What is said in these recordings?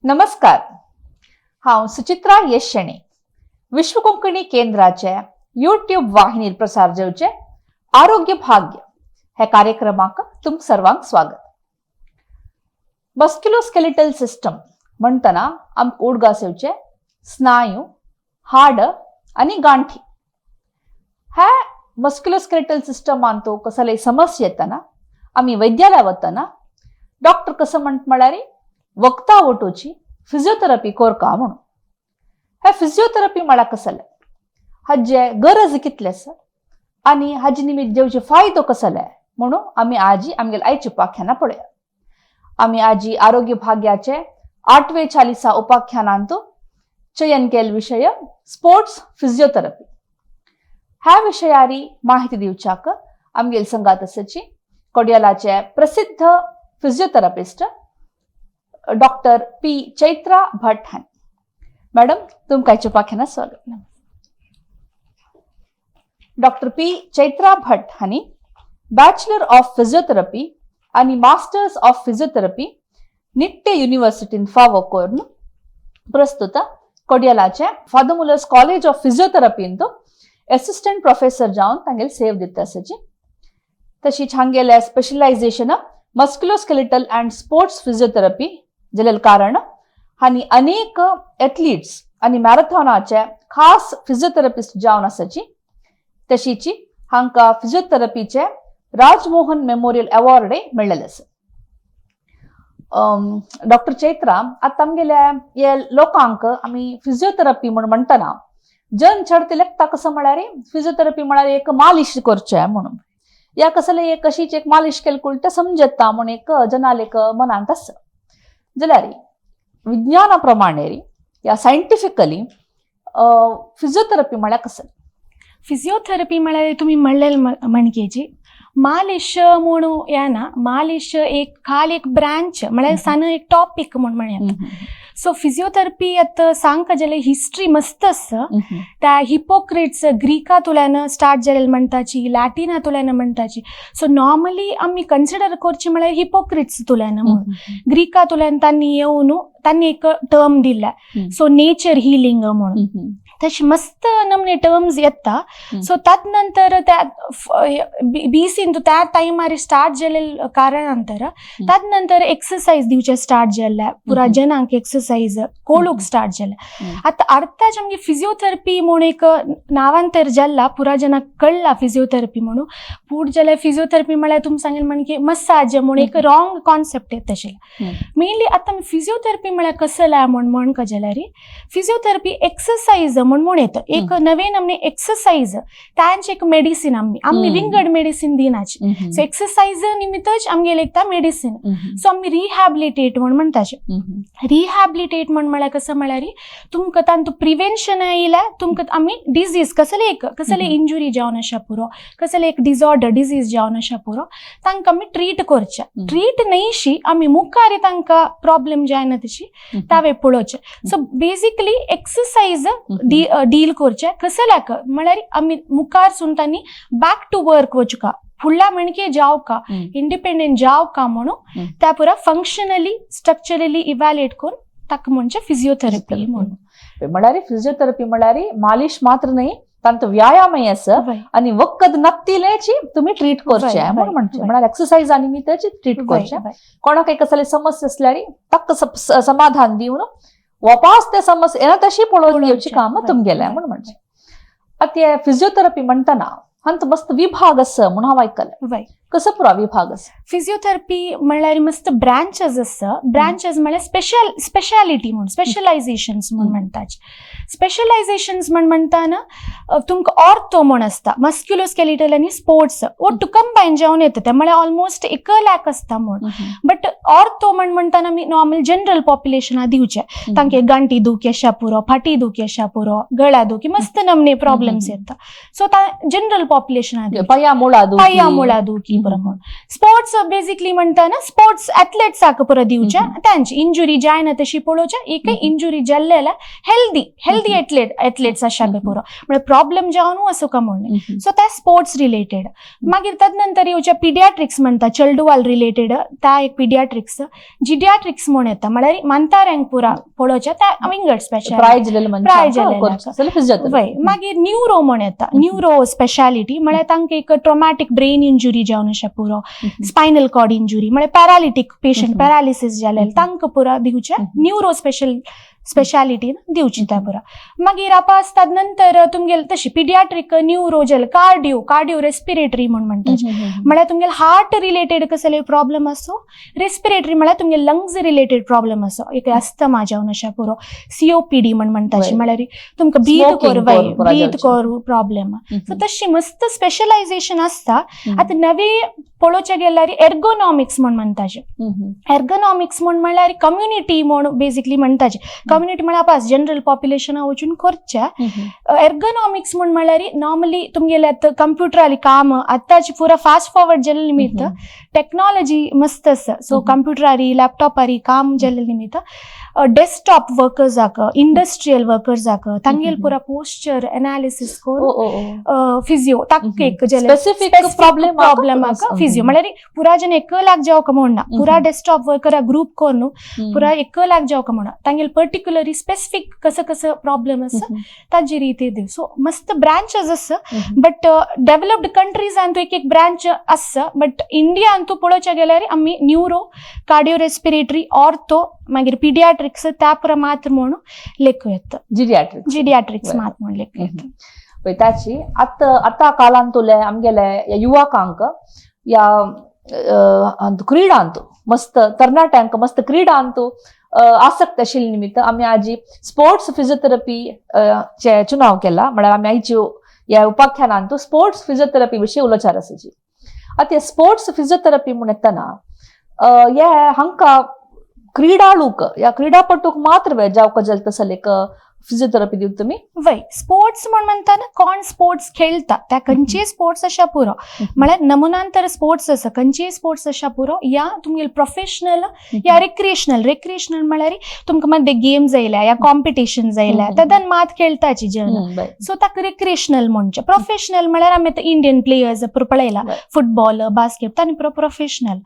नमस्कार, हांव सुचित्रा यश शेणी, विश्व कोंकणी केंद्राचे युट्यूब वाहिनीर प्रसार जावचे आरोग्य भाग्य ह्या कार्यक्रमाक तुम सर्वांक स्वागत. मस्क्युलोस्केलिटल सिस्टम म्हणटना आमकां उडगास येवचे स्नायू, हाड आनी गांठी. ह्या मस्क्युलोस्केलिटल सिस्टमान तो कसलेय समस्या येतना आमी वैद्यालय वतना डॉक्टर कसं म्हणट म्हळ्यार वखदां वटोवची, फिजियोथेरपी कोरका म्हणून. हे फिजियोथेरपी म्हळ्यार कसलें, हाजे गरज कितले आसा आनी हाजे निमित्त जेवचे फायदो कसले म्हणून आमी आजी आमगेले आयचे उपाख्यानां पळया. आमी आजी आरोग्य भाग्याचे आठवे चालिसा उपाख्यानांत चयन केल्लो विशय स्पोर्ट्स फिजियोथेरपी. ह्या विशयारी माहिती दिवच्याक आमगेले संगात आसाची कोडियालाचे प्रसिद्ध physiotherapist doctor P Chaitra Bhat हांणी. मॅडम, तुमकां आयच्या उपाख्यानात स्वागत. डॉक्टर पी चैत्रा भट हांणी बॅचलर ऑफ फिजियोथेरपी आनी मास्टर्स ऑफ फिजियोथेरपी निट्टे युनिव्हर्सिटीन फावो करून प्रस्तुत कोडियलाचे फादर मुलर्स कॉलेज ऑफ फिजियोथेरपींत असिस्टंट प्रोफेसर जावन तांगेले सेव दिता आसाची. तशीच हांगेले specialisation musculoskeletal and sports physiotherapy जाल्ले कारण हांणी अनेक एथलीट्स आनी मॅरेथॉनाचे खास फिजियोथेरपिस्ट जावन आसाची. तशीची हांकां फिजियोथेरपीचे राजमोहन मेमोरियल अवॉर्डय मेळ्ळेले आसा. डॉक्टर चैत्रा, आतां आमगेल्या हे लोकांक आमी फिजियोथेरपी म्हूण म्हणटना जन चड लेखता कसं म्हळ्यार फिजियोथेरपी म्हळ्यार एक मालिश करचें म्हणून, या कसले एक अशीच एक मालिश केली कुळटा समजता म्हूण एक जनाल एक मनांत आसा. जाल्यार विज्ञाना प्रमाणे या सायंटिफिकली फिजियोथेरपी म्हळ्यार कसं? फिजियोथेरपी म्हळ्यार तुमी म्हणलें म्हणकेची मालिश म्हणू येना. मालिश एक खाल एक ब्रांच म्हळ्यार सान एक टॉपीक म्हूण म्हणया. सो फिजियोथेरपी आतां सांगका जाल्यार हिस्ट्री मस्त आसा. त्या हिपोक्रेट्स ग्रीकांतल्यान स्टार्ट जालेले म्हणटाची, लॅटिनांतल्यान म्हणटाची. सो नॉर्मली आमी कन्सिडर करची म्हळ्यार हिपोक्रेट्स तुल्यान म्हणून. ग्रीकांतल्यान तांणी येवन तांणी एक टर्म दिल्या, सो नेचर हिलिंग म्हणून. तशी मस्त नमने टर्म्स येता. सो तद नंतर त्या बीसीन त्या टायमार स्टार्ट जाले कारणांतर तद नंतर एक्सरसाइज दिवचे स्टार्ट जाल्ले, पुरा जनांक एक्सरसाइज कोळूक स्टार्ट जाले. आतां अर्थाच आमगे फिजियोथेरपी म्हूण एक नावांतर जाल्ला, पुरा जनाक कळ्ळा फिजियोथेरपी म्हणून. पूण जाल्यार फिजियोथेरपी म्हळ्यार तुमी सांगेल म्हणजे मसाज म्हूण एक रॉंग कॉन्सेप्ट येता तशें. मेनली आतां आमी फिजियोथेरपी म्हळ्यार कसलें म्हूण म्हणका जाल्यार फिजियोथेरपी एक्सरसाइज म्हूण म्हूण येता. एक नवीन आमने एक्सरसाइज तांचे एक मेडिसीन आमी आमी विंगड मेडिसीन दिनाची. सो एक्सरसाइज निमित्तच आमगेले एकता मेडिसीन. सो आमी रिहॅबिलिटेट म्हूण म्हणटाचे. रिहॅबिलिटेट म्हण म्हळ्यार कसं म्हळ्यार तुमकां तांतू प्रिवेन्शन येयल्या, तुमकां आमी डिजीज कसले एक कसले इंजुरी जावन आसा पुरो, कसले एक डिसऑर्डर डिजीज जावन आसा पुरो, तांकां आमी ट्रीट करचे. ट्रीट न्हयशी, आमी मुखार तांकां प्रॉब्लेम जायना तशी तावे पळोवचें. सो बेसिकली एक्सरसाइज डील करचे कसल्याक म्हळ्यार आमी मुखार सून तांणी बॅक टू वर्क वचका, फुडल्या म्हणके जावका, इंडिपेंडंट जावका म्हणून त्या पुरा फंक्शनली स्ट्रक्चरली इव्हॅल्युएट करून ताका म्हणजे फिजियोथेरपी म्हणून. म्हळ्यार फिजियोथेरपी म्हळ्यार मालिश मात्र न्हय, तांचो व्यायामय आसा आनी वखद नत्तिलेची तुम्ही ट्रीट करचे म्हणून म्हणचे. म्हळ्यार एक्सरसाइज आनी निमित्ताची ट्रीट करचे. कोणाक कसले समस्या असल्यार ताका समाधान दिवन वापास त्या समस्या येना तशी पळोवन घेवची काम तुमगेलें म्हणून म्हणचे. आतां फिजियोथेरपी म्हणटना हांत मस्त विभाग आसा म्हणून हांव आयकलें. कसो पुरो विभाग आसा? फिजियोथेरपी म्हणल्यार मस्त ब्रांचेस आसा. ब्रांचेस म्हळ्यार स्पेशल स्पेशालिटी म्हूण, स्पेशलायझेशन्स म्हूण म्हणटाचे. स्पेशलायझेशन्स म्हण म्हणटाना तुमकां ऑर्थो म्हूण आसता, मस्क्युलोस्केलिटल आनी स्पोर्ट्स ಒಟ್ಟು कंबायन जावन येता ते, म्हळ्यार ऑलमोस्ट एक लॅक आसता म्हूण. बट ऑर्थो म्हण म्हणटाना आमी नॉर्मल जनरल पॉप्युलेशना दिवचे. तांके गांठी दुखी आसा पुरो, फाटी दुखी आसा पुरो, गळ्या दुखी, मस्त नमने प्रॉब्लेम्स येता. सो जनरल पॉप्युलेशना पाया मुळा दुखी. पाया मुळा दुखी. पुरा म्हणून. स्पोर्ट्स बेसिकली म्हणताना स्पोर्ट्स ॲथलेट्साक पुरा दिवच्या, तांची इंजुरी जायना तशी पळोवच्या, एक इंजुरी जाल्लेला हेल्दी हेल्दी एथलेट्स अशाक पुरो, म्हळ्यार प्रॉब्लेम जावन असो का म्हणून. सो त्या स्पोर्ट्स रिलेटेड. मागीर तदनंतर येवच्या पिडियाट्रिक्स म्हणटा, चेडवाल रिलेटेड, त्या एक पिडियाट्रिक्स. जिडियाट्रिक्स म्हूण येता, म्हळ्यार म्हाताऱ्यांक पुरा पळोवच्या, त्या विंगड स्पेशल. प्राय जालेले. प्राय जालेले. वय. मागीर न्युरो म्हूण येता, न्युरो स्पेशालिटी, म्हळ्यार तांकां एक ट्रोमॅटीक ब्रेन इंजुरी जावन अशें पुरो, स्पायनल कॉर्ड इंजुरी, म्हळ्यार पॅरालिटीक पेशंट, पॅरालिसीस जालेले, तांकां पुरा दिवचे न्युरो स्पेशालिटी दिवची त्या पुरा. मागीर आपास नंतर तुमगेले तशी पिडियाट्रीक, न्युरो जाले, कार्डियो कार्डियो रेस्पिरेटरी म्हूण म्हणटा, म्हळ्यार तुमगेले हार्ट रिलेटेड कसले प्रॉब्लम आसो, रेस्पिरेटरी म्हळ्यार तुमगे लंग्स रिलेटेड प्रॉब्लम आसो, एक अस्थमा जावन अशें पुरो, सीओपीडी म्हण म्हणटा, म्हळ्यार तुमकां ब्रीद कोर, ब्रीद कोर प्रॉब्लम. सो तशी मस्त स्पेशलायझेशन आसता. आतां नवे पळोवच्या गेल्यार एर्गोनॉमिक्स म्हण म्हणटाचे. एर्गोनॉमिक्स म्हण म्हणल्यार कम्युनिटी म्हण बेसिकली म्हणटाचे. कम्युनिटी म्हळ्यार पास जनरल पॉप्युलेशना वचून करचे. एर्गोनॉमिक्स म्हण म्हणल्यार नॉर्मली तुमगेले आतां कंप्युटराली काम, आतांची पुरा फास्ट फॉरवर्ड जाल्ले निमित्त टेक्नॉलॉजी मस्त आसा. सो कंप्युटरारी, लॅपटॉपारी काम जाल्ले निमित्त डेस्कटॉप वर्कर्साक, इंडस्ट्रियल वर्कर्साक तांगेल पुरा पोस्चर एनालिसीस करून फिजियो ताक एक स्पेसिफिक प्रॉब्लेम प्रॉब्लेमाक फिजियो. म्हळ्यार पुरा जण एक लाख जावक म्हणना, पुरा डेस्कटॉप वर्करा ग्रुप करून पुरा एक लाख जावक म्हणना, तांगेल पर्टिक्युलरली स्पेसिफीक कसं कसं प्रॉब्लेम आसा ताजी रीती दिव. सो मस्त ब्रांचेस आसा, बट डेव्हलप्ड कंट्रीजान एक एक ब्रांच आसा, बट इंडियान तूं पळोवच्या गेल्यार आमी न्युरो, कार्डियो रेस्पिरेटरी, ऑर्थो, मागीर पिडियाट्रिक्स त्या पुरा मात्र म्हणून लेखू येता. जिडियाट्रिक्स. जिडियाट्रिक्स मात म्हणून लेखू येता. पळय ताची आतां आतां कालांतुले आमगेले युवकांक या क्रीडांतु, मस्त तरणाट्यांक मस्त क्रीडांतु आसक्त आशिल्ले निमित्त आमी आजी स्पोर्ट्स फिजियोथेरपी चे चुनाव केला. म्हळ्यार आमी आयची ह्या उपाख्यानांतु स्पोर्ट्स फिजियोथेरपी विशीं उलोवचार आसाची. आतां स्पोर्ट्स फिजियोथेरपी म्हूण येतना हे हांकां क्रीडाळूक या क्रीडापटूक मात्र जावका जाल तसले एक फिजियोथेरपी दिवत तुमी? वय, स्पोर्ट्स म्हण म्हणटाना कोण स्पोर्ट्स खेळटा, त्या खंयचेय स्पोर्ट्स अशा पुरो, म्हळ्यार नमुनांतर स्पोर्ट्स आसा, खंयचेय स्पोर्ट्स अशा पुरो, या तुमगेले प्रोफेशनल या रिक्रिएशनल. रिक्रिएशनल म्हळ्यार तुमकां मध्य गेम्स आयल्या या कॉम्पिटिशन आयल्या, तेदन मात खेळटाची जन, सो ताका रिक्रिएशनल म्हणचे. प्रोफेशनल म्हळ्यार आमी आतां इंडियन प्लेयर्स पळयला, फुटबॉल, बास्केट, तांणी प्रोफेशनल.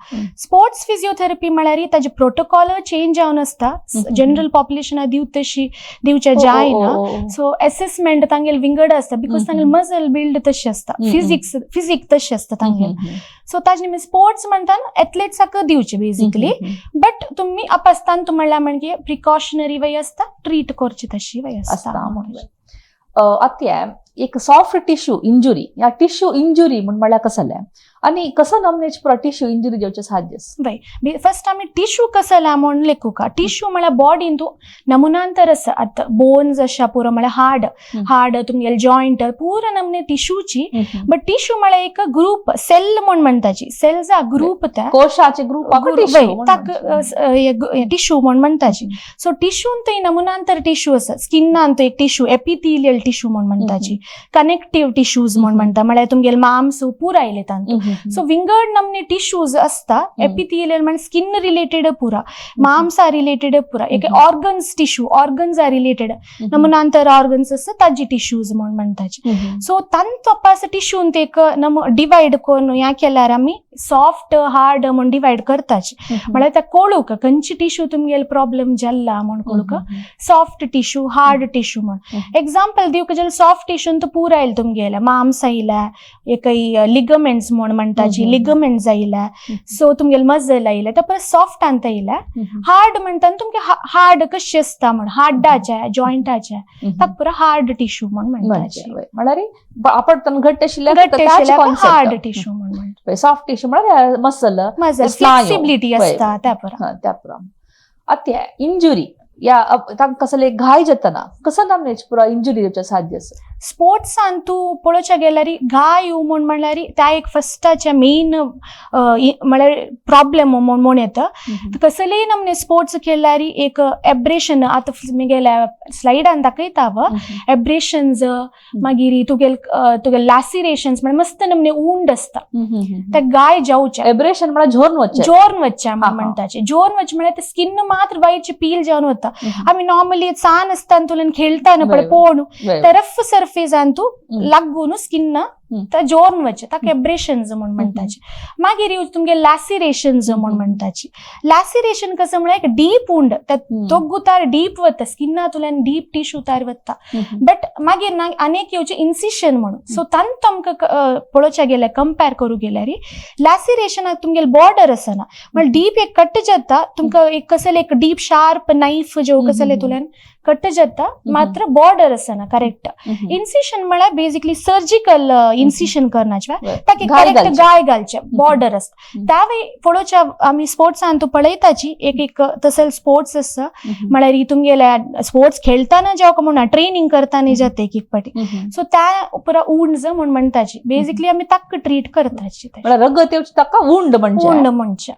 स्पोर्ट्स फिजियोथेरपी म्हळ्यार ताजे प्रोटोकॉल चेंज जावन आसता, जनरल पॉप्युलेशना दिवत तशी दिवच्या जायना. सो असेसमेंट तांगेल विंगड आसता, because तांगेल मजल बिल्ड तशी आसता, फिजिक्स फिजिक तशी आसता तांगेल. सो ताजे निमित्त स्पोर्ट्स म्हणटा एथलेट्साक दिवचे बेसिकली, बट तुमी अपासतान तूं म्हणल्यार म्हणजे प्रिकॉशनरी वय आसता, ट्रीट करची तशी वय आसता. आतां एक सॉफ्ट टिश्यू इंजुरी या टिश्यू इंजुरी म्हण म्हणल्यार कसलें आनी कसो नमनेच पुरा टिश्यू इंजुरी जावचें साध्य? वय, फर्स्ट आमी टिश्यू कसला म्हूण लेखुका. टिश्यू म्हळ्यार बॉडीन तूं नमुनांतर आसा. आतां बोन्स आसा पुरो, म्हळ्यार हाड हाड तुमगेले जॉयंट पुरा नमने टिश्यूची. बट टिश्यू म्हळ्यार एक ग्रुप सेल म्हूण म्हणटाची, सेल्सा ग्रुप, त्या कोशाचे ग्रुप. ताका टिश्यू म्हूण म्हणटाची. सो टिश्यून थंय नमुनांतर टिश्यू आसा. स्किनान एक टिश्यू, एपिथिलियल टिश्यू म्हूण म्हणटाची, कनेक्टीव टिश्यूज म्हूण म्हणटा, म्हळ्यार तुमगेले मांस पुरा आयले तांतूं. सो विंगड नमने टिश्यूज आसता. एपिथिलियल म्हणजे स्किन रिलेटेड पुरा, मांसा रिलेटेड पुरा, एक ऑर्गन्स टिश्यू, ऑर्गन्सा रिलेटेड नमुनांतर ऑर्गन्स आसता ताजी टिश्यूज म्हूण म्हणटाची. सो तांचो अपास टिश्यून ते एक नम डिवायड करून ह्या केल्यार आमी सॉफ्ट, हार्ड म्हूण डिवायड करताची. म्हळ्यार त्या कळूक खंयची टिश्यू तुमगेले प्रॉब्लेम जाल्ला म्हूण कळूक, सॉफ्ट टिश्यू, हार्ड टिश्यू म्हूण. एग्जाम्पल दिवक जाल्यार सॉफ्ट टिश्यून तो पुरा आयले तुमगेले मांस आयल्या, एकय लिगमेंट्स म्हूण म्हणटाची, लिगमेंट्स आयल्या, सो तुमगेले मजल आयले, त्या परत सॉफ्ट आंत आयल्या. हार्ड म्हणटा तुमगे हार्ड कशी आसता म्हण, हाड्डाचे, जॉयंटाचे, ताका पुरा हार्ड टिश्यू म्हूण म्हणटाची. म्हळ्यार आपण घट्ट आशिल्ले हार्ड टिश्यू म्हूण म्हणटा. सॉफ्ट टिश्यू म्हळ्यार मसल मसल फ्लेक्सिबिलिटी आसता त्या पुरा, त्या पुरा. आतां इंजुरी या तांकां कसले घाय जाताना कसो नामनेच पुरा इंजुरी जावच्या साध्य आसा? स्पोर्ट्सान तूं पळोवच्या गेल्यार घाय म्हूण म्हणल्यार त्या एक फस्टाचे मेन म्हळ्यार प्रॉब्लेम म्हूण येता. कसलेय नमने स्पोर्ट्स खेळल्यार एक एब्रेशन, आतां मुगेल्या स्लायडान दाखयता हांव एब्रेशन्स, मागीर तुगेल तुगेल लॅसिरेशन्स, म्हळ्यार मस्त नमने उंड आसता ते गाय जावचे. एब्रेशन म्हळ्यार झोर्न वचचें. जोर्न वच्चे म्हणटाचे. जोर्न वच्चे म्हळ्यार ते स्किन मात्र वायचे पील जावन वता. आमी नॉर्मली सान आसतना तुल्यान खेळटाना पळय पोणू ते रफ सर्फेसान तूं लागून स्किन ते जोर्न वच्चे, ताका एब्रेशन्स म्हूण म्हणटाचे. मागीर तुमगे लॅसिरेशन्स म्हूण म्हणटाची. लॅसिरेशन कसं म्हळ्यार एक डीप उंड, ते दोगुतार डीप वता, स्किना तुल्यान डीप टिश्यू तार वता. बट मागीर ना अनेक येवचे इन्सिशन म्हणून. सो तांत आमकां पळोवच्या गेल्यार, कंपेर करूं गेल्यार लॅसिरेशनाक तुमगेले बॉर्डर आसना, म्हळ्यार डीप एक कट जाता. तुमकां एक कसले एक डीप शार्प नायफ जेव कसले तुल्यान कट जाता, मात्र बॉर्डर आसना करेक्ट. इन्सिशन म्हळ्यार बेसिकली सर्जिकल इन्सिशन करनाचे, ताका करेक्ट गाय घालचे, बॉर्डर आसता. त्यावेळी पळोवच्या आमी स्पोर्ट्सान तूं पळयताची एक एक तसले स्पोर्ट्स आसता, म्हळ्यार तुमगेले स्पोर्ट्स खेळटाना जेव म्हणा ट्रेनिंग करताना जाता एक एक पाटी, सो त्या पुरा उंड म्हूण म्हणटाची. बेसिकली आमी ताका ट्रीट करताची. म्हळ्यार रगत येवचे ताका उंड म्हणजे. उंड म्हणचे.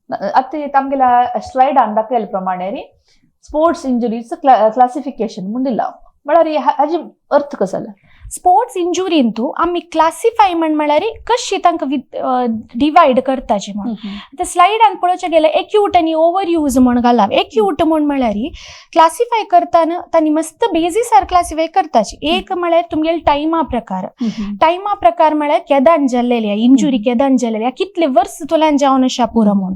आतां आमगेल्या स्लायडान दाखयल्या प्रमाणे रे स्पोर्ट्स इंजुरीच क्लासिफिकेशन म्हूण दिला, म्हळ्यार हाजी अर्थ कसो जाला? स्पोर्ट्स इंजुरीन तूं आमी क्लासिफाय म्हण म्हळ्यार कशी तांकां डिवायड करताची म्हण. आतां स्लायडान पळोवचें गेल्यार एक्यूट आनी ओवर यूज म्हण घाला. एक्यूट म्हण म्हळ्यार क्लासिफाय करतना तांणी मस्त बेजीसार क्लासिफाय करताची. एक म्हळ्यार तुमगेले टायमा प्रकार. टायमा प्रकार म्हळ्यार केदान जाल्लेली इंजुरी, केदान जाल्लेली, कितले वर्स तुल्यान जावन अशा पुरो म्हूण.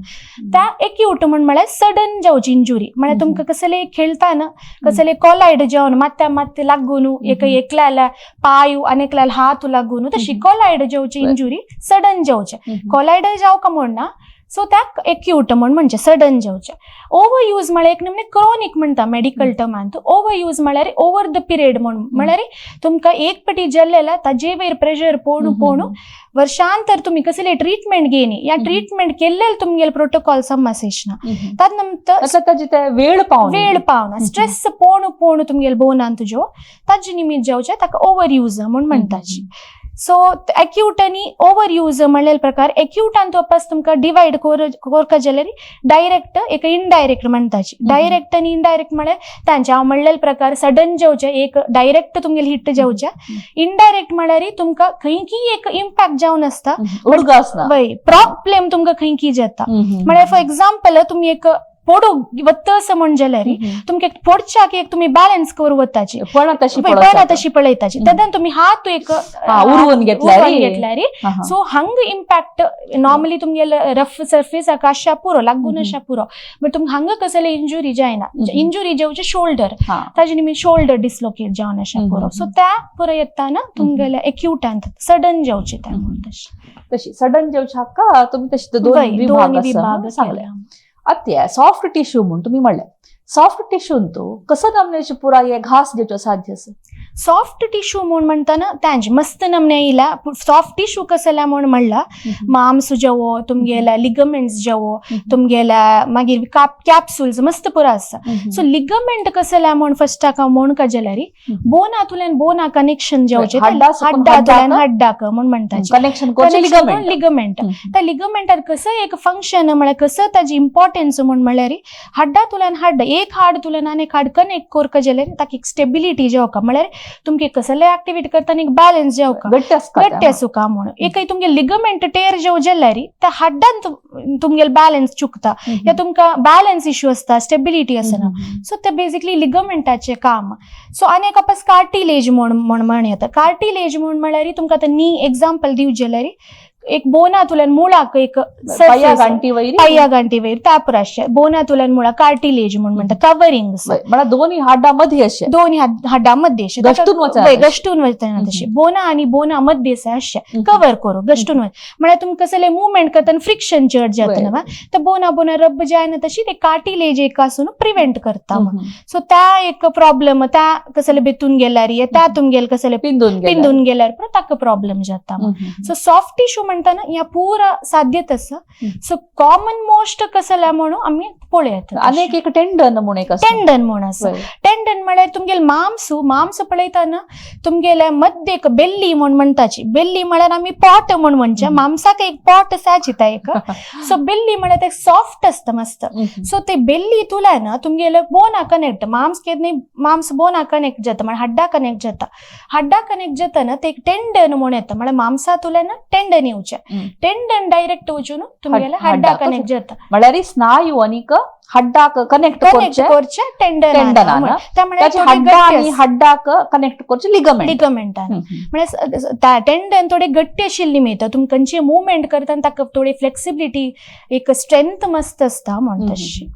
त्या एक्यूट म्हण म्हळ्यार सडन जावची इंजुरी, म्हळ्यार तुमकां कसले खेळटाना कसले कोलायड जावन मात्या मात्य लागून एक एकल्याला पाय आनी एकल्याला हात लागून तशी कोलायड जावची इंजुरी, सडन जावचे. कोलायड जावका म्हण ना, सो त्याक एक्यूट म्हण म्हणजे सडन जावचे. ओवर यूज म्हळ्यार एक नमने क्रॉनीक म्हणटा मेडिकल टर्मान. ओवर यूज म्हळ्यार ओवर the period म्हण, म्हळ्यार तुमकां एक पटी जाल्लेला ताजे वयर प्रेशर पोणू पोणू वर्षांतर तुमी कसले ट्रिटमेंट घेयनी या ट्रिटमेंट केल्ले तुमगेले प्रोटोकॉल समस्येना, तद नंतर ताजी ते वेळ पावना. वेळ पावना, स्ट्रेस पोणू पोणू तुमगेले बोनान तुज्यो ताजे निमित्त जावचे, ताका ओवर यूज म्हूण म्हणटाची. सो एक्यूट आनी ओवर यूज म्हणलेले प्रकार, एक्यूटान वापस तुमकां डिवायड कोरका जाल्यार डायरेक्ट एक इनडायरेक्ट म्हणटाची. डायरेक्ट आनी इनडायरेक्ट म्हळ्यार तांचे हांव म्हणलेले प्रकार सडन जावचे, एक डायरेक्ट तुमगेले हिट जावचे. इनडायरेक्ट म्हळ्यार तुमकां खंय की एक इम्पॅक्ट जावन आसता, वय प्रॉब्लेम तुमकां खंय की जाता. म्हळ्यार फॉर एक्झाम्पल तुमी एक पोडू वत्त असं म्हण जाल्यार तुमकां एक पोडच्याक एक तुमी बॅलन्स करू वताची, पण तशी पण तशी पळयताची, तेन्ना तुमी हात एक उरवून घेतल्यार सो हंग इम्पॅक्ट नॉर्मली तुमगेले रफ सर्फेस आशा पुरो लागून अशा पुरो, बट तुमकां हांगा कसले इंजुरी जायना. इंजुरी जावचे शोल्डर, ताजे निमित्त शोल्डर डिसलोकेट जावन अशा पुरो. सो त्या पुरो येताना तुमगेले एक्यूटान सडन जावचे त्या तशी सडन जावचे हाका तुमी तशी दोन विभाग सांगले. आतां सॉफ्ट टिश्यू म्हूण तुमी म्हणलें, सॉफ्ट टिश्यून तूं कसो नमनेचे पुराय घास दिवचो साध्य आसा? सॉफ्ट टिश्यू म्हूण म्हणटाना तांचे मस्त नमने येयला. सॉफ्ट टिश्यू कसल्या म्हूण म्हणला, मांस जेवो तुमगेल्या, लिगमेंट्स जेवो तुमगेल्या, मागीर कॅप्सुल्स मस्त पुरो आसा. सो लिगमेंट कसल्या म्हूण फस्टाक म्हूण का जाल्यार बोना तुल्यान बोना कनेक्शन जेवचे, हाड्डा तुल्यान हाड्डाक म्हूण म्हणटाचे कनेक्शन. लिगमेंट. त्या लिगमेंटार कसं एक फंक्शन म्हळ्यार कसं ताजी इम्पॉर्टन्स म्हूण म्हळ्यार हाड्डा तुल्यान हाड्डा, एक हाड तुल्यान आनी एक हाड कनेक्ट कोरका जाल्यार ताका एक स्टेबिलिटी जेवका, म्हळ्यार तुमगे कसले ऍक्टिव्हिटी करतना एक बॅलन्स जेवका, गट्ट आसूका म्हणून. एकय तुमगे लिगमेंट टेर जेव जाल्यार त्या हाड्डान तुमगेले बॅलन्स चुकता या तुमकां बॅलन्स इश्यू आसता, स्टेबिलिटी आसना. सो ते बेसिकली लिगमेंटाचे काम. सो आनी एक वापस कार्टिलेज म्हूण म्हण येता. कार्टिलेज म्हूण म्हळ्यार तुमकां आतां नी एक्झाम्पल दिवचें जाल्यार एक बोना तुल्यान मुळाक एक पाया गांठी वयर, पाया गांठी वयर तापर आसचे बोना तुल्यान मुळाक कार्टिलेज म्हूण म्हणटा, कवरिंग. म्हळ्यार दोन्ही हाडा मध्ये अशे, दोन्ही हाडा मध्ये अशे गश्टून वचना, गश्टून वचना तशे बोना आणि बोना मध्ये अशे कवर करू गश्टून वच, म्हळ्यार तुमकां कसले मुवमेंट करतना फ्रिक्शन चड जाता ना, तर बोना बोना रब जायना तशी ते कार्टिलेज एक आसून प्रिव्हेंट करता म्हण. सो त्या एक प्रॉब्लेम त्या कसले बेतून गेल्यार त्या तुमगेले कसले पिंदून पिंदून गेल्यार ताका प्रॉब्लेम जाता. सो सॉफ्ट टिश्यू म्हणताना ह्या पुरा साध्यत आसा. सो कॉमन मोस्ट कसला म्हणून आमी पळयतात. आनी एक टेंडन म्हूण एक आसा. टेंडन म्हूण आसा. टेंडन म्हळ्यार तुमगेले मांसू मांस पळयतना तुमगेले मध्येक बेल्ली म्हूण म्हणटाची. बेल्ली म्हळ्यार आमी पॉट म्हूण म्हणचे, मांसाक एक पॉट साजिता एक. सो बेल्ली म्हळ्यार ते सॉफ्ट आसता मस्त. सो ते बेल्ली तुल्यान तुमगेले बोना कनेक्ट, मांस केन्ना मांस बोना कनेक्ट जाता म्हळ्यार हड्डा कनेक्ट जाता. हड्डा कनेक्ट जातना ते एक टेंडन म्हूण येता, म्हळ्यार मांसा तुल्यान टेंडन येवचें, टेंडन डायरेक्ट वचून तुमगेले हड्डा कनेक्ट जाता. म्हळ्यार स्नायू आनीक हड्डाक कनेक्ट कनेक्ट करचे टेंडन. टेंडनान. हड्डा आनी हड्डाक कनेक्ट करचे लिगमेंट. लिगमेंटान म्हळ्यार टेंडन थोडे गट्टी आशिल्ली मेळटा, तुमकां खंयची मुवमेंट करतना ताका थोडी फ्लेक्सिबिलिटी एक स्ट्रेंथ मस्त आसता म्हण तशी.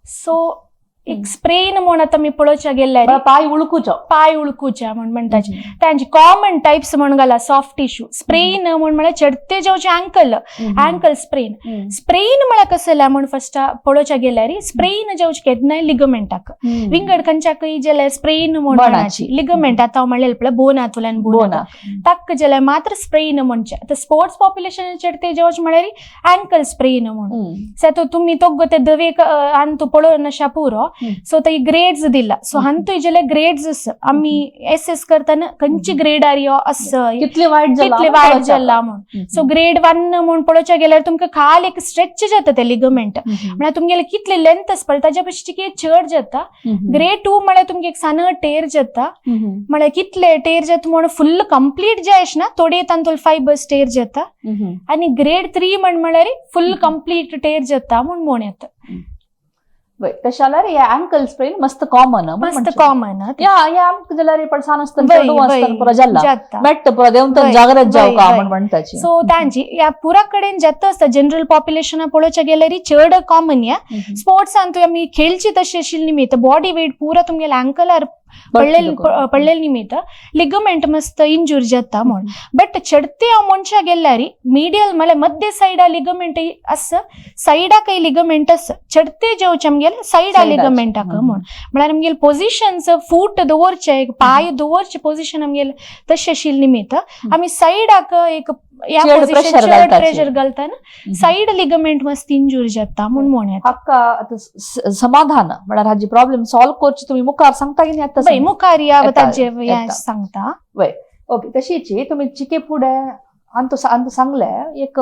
सो एक स्प्रेन म्हूण आतां आमी पळोवच्या गेल्यार पाय उळकुचो, पाय उळकुच्या म्हण म्हणटाचे. तांचे कॉमन टायप्स म्हण घाला सॉफ्ट टिश्यू स्प्रेन म्हण म्हळ्यार चडते जेवचे अँकल, अँकल स्प्रेन. स्प्रेन म्हळ्यार कसला म्हण फर्स्ट पळोवच्या गेल्यार स्प्रेन जेवचे केन्नाय लिगमेंटाक, विंगड खंयच्याकय जाल्यार स्प्रेन म्हण म्हणाची लिगमेंट. आतां हांव म्हणलें पळय बोनांतल्यान बोना ताक जाल्यार मात्र स्प्रेन म्हणचे. आतां स्पोर्ट्स पॉप्युलेशन चडते जेवचे म्हळ्यार अँकल स्प्रेन म्हणून. सो आतां तुमी तोगो ते दवे अंतू पळोवन अशा पुरो. सो ते ग्रेड्स दिला. सो हांतू जाल्यार ग्रेड्स आमी एस करतना खंयची ग्रेडार यो असं कितले वायट कितले वायट जाला म्हूण. सो ग्रेड 1 म्हूण पळोवच्या गेल्यार तुमकां खाल एक स्ट्रेच जाता ते लिगमेंट, म्हळ्यार तुमगेले कितले लेंथ आसता ताज्या पेक्षा कितें चड जाता. ग्रेड 2 म्हळ्यार तुमगे एक सान टेर जाता, म्हळ्यार कितले टेर जाता म्हूण फुल्ल कंप्लीट जाय ना, थोडे तांतूल फायबर्स टेर जाता. आनी ग्रेड 3 म्हण म्हळ्यार फुल कंप्लीट टेर जाता म्हूण म्हण येता. तशें जाल्यार हे अँकल स्प्रेन मस्त कॉमन, मस्त कॉमन. या या आमकां जाल्यार पण सान आसतना चेडूं आसतना पुरो जाला मेट्ट पुरो देंवतन जागृत जावका म्हण म्हणटाची. सो तांची ह्या पुरा कडेन जाता आसता. जनरल पॉप्युलेशना पळोवच्या गेल्यार चड कॉमन. ह्या स्पोर्ट्सान आमी खेळची तशी आशिल्ली निमित्त बॉडी वेट पुरा तुमगेल्या अँकलार पडलेले निमित्त लिगमेंट मस्त इंजूर जाता म्हण. बट चडते हांव मनशा गेल्यार मिडियल म्हळ्यार मध्य सायडा लिगमेंट आसा, सायडाकय लिगमेंट आसा. चडते जेवचे आमगेले सायडा लिगमेंटाक म्हण, म्हळ्यार आमगेले पोजिशन्स फूट दवरचे पांय दवरचे पोजिशन आमगेले तशें आशिल्ले निमित्त आमी सायडाक एक चड प्रेशर घालतना सायड लिगमेंट मस्त इंजूर जाता म्हूण म्हण येता. हाका समाधान म्हळ्यार हाजी प्रॉब्लेम सॉल्व करची तुमी मुखार सांगता की आतां मुखार या ताजे सांगता. वय ओके. तशीच तुमी चिके फुडें अंतू सांगले एक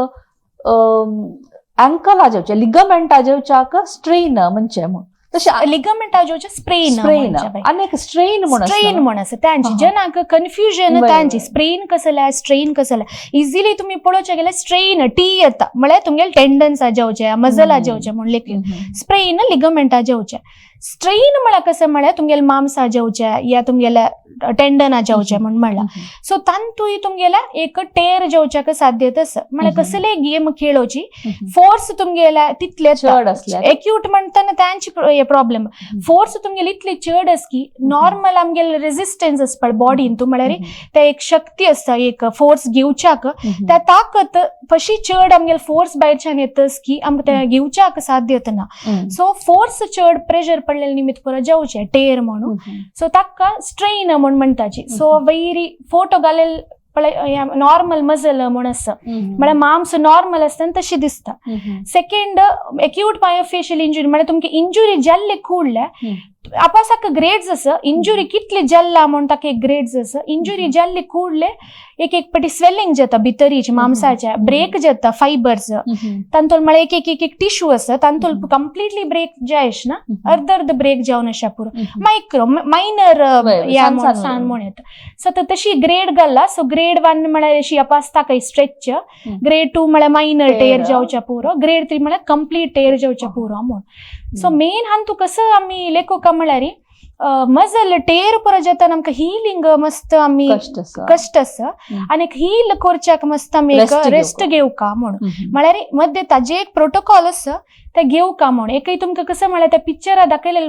अँकल जेवचे लिगमेंटा जेवच्याक स्ट्रेन म्हणचे म्हूण. तशें लिगमेंटा जेवचे स्प्रेन, स्प्रेन आनी एक स्ट्रेन म्हूण, स्ट्रेन म्हूण आसा. तांची जनाक कन्फ्युजन तांची स्प्रेन कसला स्ट्रेन कसला. इजिली तुमी पळोवच्या गेल्यार स्ट्रेन टी येता म्हळ्यार तुमगेले टेंडन्स जेवचे मजला जेवचे म्हूण लेखून स्प्रेन लिगमेंटा जेवचे. स्ट्रेन म्हळ्यार कसं म्हळ्यार तुमगेले मांसा जेवचे या तुमगेले टेंडना जेवचे म्हूण म्हणला. सो तांतूय तुमगेल्या एक टेर जेवच्याक साध्यत आसा. म्हळ्यार कसले गेम खेळोवची फोर्स तुमगेल्या तितले चड आसल्यार एक्यूट म्हणटना तांची प्रॉब्लेम फोर्स तुमगेले इतली चड आस की नॉर्मल आमगेले रेजिस्टन्स आसता पळय बॉडीन तूं, म्हळ्यार ते एक शक्ती आसता एक फोर्स घेवच्याक, त्या ताकत पशी चड आमगेले फोर्स भायरच्यान येतस की आमकां ते घेवच्याक साध्य ना. सो फोर्स चड प्रेशर पडलेले निमित्त पुरो जेवचे टेर म्हणून. सो ताका स्ट्रेन म्हूण म्हणटाची. सो वयरी फोटो घालेल पळय नॉर्मल मजल म्हूण आसा, म्हळ्यार मांस नॉर्मल आसता तशी दिसता. सेकंड एक्यूट मायोफेशियल इंजुरी म्हळ्यार तुमकां इंजुरी जाल्ले कुडल्या आपासाक ग्रेड्स आसा. इंजुरी कितली जाल्ला म्हूण ताका एक ग्रेड्स आसा. इंजुरी जाल्ली कुडले एक एक पटी स्वेलिंग जाता भितरीच मांसाच्या, ब्रेक जाता फायबर्स तांतूल, म्हळ्यार एक एक एक टिश्यू आसा तांतूल कंप्लिटली ब्रेक जायश ना, अर्द अर्द ब्रेक जावन अशा पुरो मायक्रो मायनर सान म्हूण येता. सो तशी ग्रेड घाला. सो ग्रेड 1 म्हळ्यार अशी आपासता काही स्ट्रेच, ग्रेड 2 म्हळ्यार मायनर टेर जावच्या पुरो, ग्रेड 3 म्हळ्यार कंप्लीट टेर जावच्या पुरो म्हूण. सो मेन हांतू कसं आमी लेखोका म्हळ्यार मजल टेर पुरो जाता आमकां हिलींग मस्त आमी कश्ट आसा आनी हील करच्याक मस्त आमी एक रेस्ट घेवका म्हणून, म्हळ्यार मध्य ताजे एक प्रोटोकॉल आसा ते घेवका म्हूण. एकय तुमकां कसं म्हळ्यार त्या पिक्चरा दाखयलेले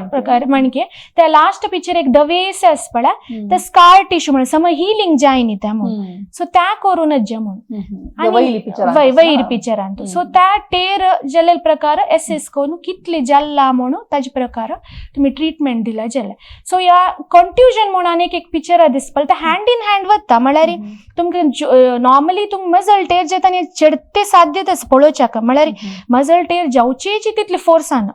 प्रकार म्हणके त्या लास्ट पिक्चर एक दवेस आसा पळय ते स्कार टिश्यू म्हळ्यार समज हिलींग जाय न्ही त्या म्हणून. सो त्या करूनच जे म्हणून वयर पिक्चरान. सो त्या टेर जाल्ले प्रकार एसेस करून कितले जाल्ला म्हणून ताजे प्रकार तुमी ट्रिटमेंट ट्रिटमेंट दिला जाल्यार. सो ह्या कंट्युजन म्हूण आनीक एक पिक्चरा दिसता, ते हँड इन हँड वता. म्हळ्यार तुमकां नॉर्मली तुमकां मजल टेर जाता आनी चडते साध्यत आसा पळोवच्याक, म्हळ्यार मजल टेर जावचेची तितली फोर्सान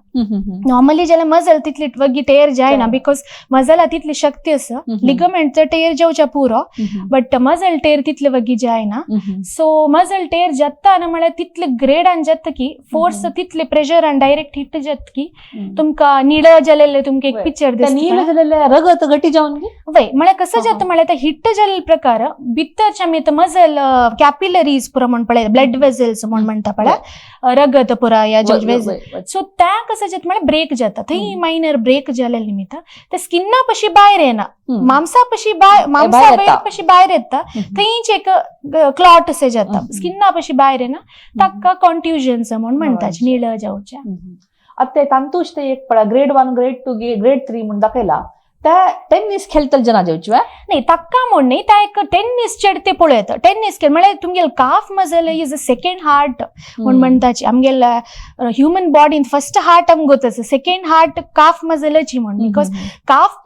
नॉर्मली जाल्यार मजल तितली वगी टेर जायना, because मजला तितली शक्ती आसा. लिगमेंट टेर जावच्या पुरो, बट मजल टेर तितले वगी जायना. सो मजल टेर जाता ना म्हळ्यार तितले ग्रेडान जाता की फोर्स तितले प्रेशरान डायरेक्ट हिट जाता की तुमकां निळ जालेले तुमकां एक पिक्चर दिसता. नीळ जालेले रगत गटी जावन वय, म्हळ्यार कसं जाता म्हळ्यार ते हिट जाल्ले प्रकार भितरच्या आमी मजल कॅपिलरीज पुरो म्हण पळय, ब्लड वेजल्स म्हण म्हणटा पळय, रगत पुरा या वेजल. सो त्या कसं जाता म्हळ्यार ब्रेक जाता थंय, मायनर ब्रेक जाल्ले निमित्त ते स्किना पशी भायर येना, मांसा पशी मांसा वयर पशी भायर येता, थंयच एक क्लॉट अशें जाता, स्किना पशी भायर येना, ताका कॉन्ट्युजन्स म्हण म्हणटा, निळ जावच्या. आतां ते तांतूच ते एक पळय ग्रेड 1, ग्रेड 2, ग्रेड 3 म्हूण दाखयला. त्या टेनिस खेळटले जना जेवची नाही, ताका म्हूण न्ही, त्या एक टेनिस चेडते पळयता. टेनिस खेळ म्हळ्यार तुमगेल calf muscle is a second heart म्हूण म्हणटाची. आमगेल ह्युमन बॉडीन फर्स्ट हार्ट आमकां गोत आसा, सेकंड हार्ट काफ मजलाची म्हण, because calf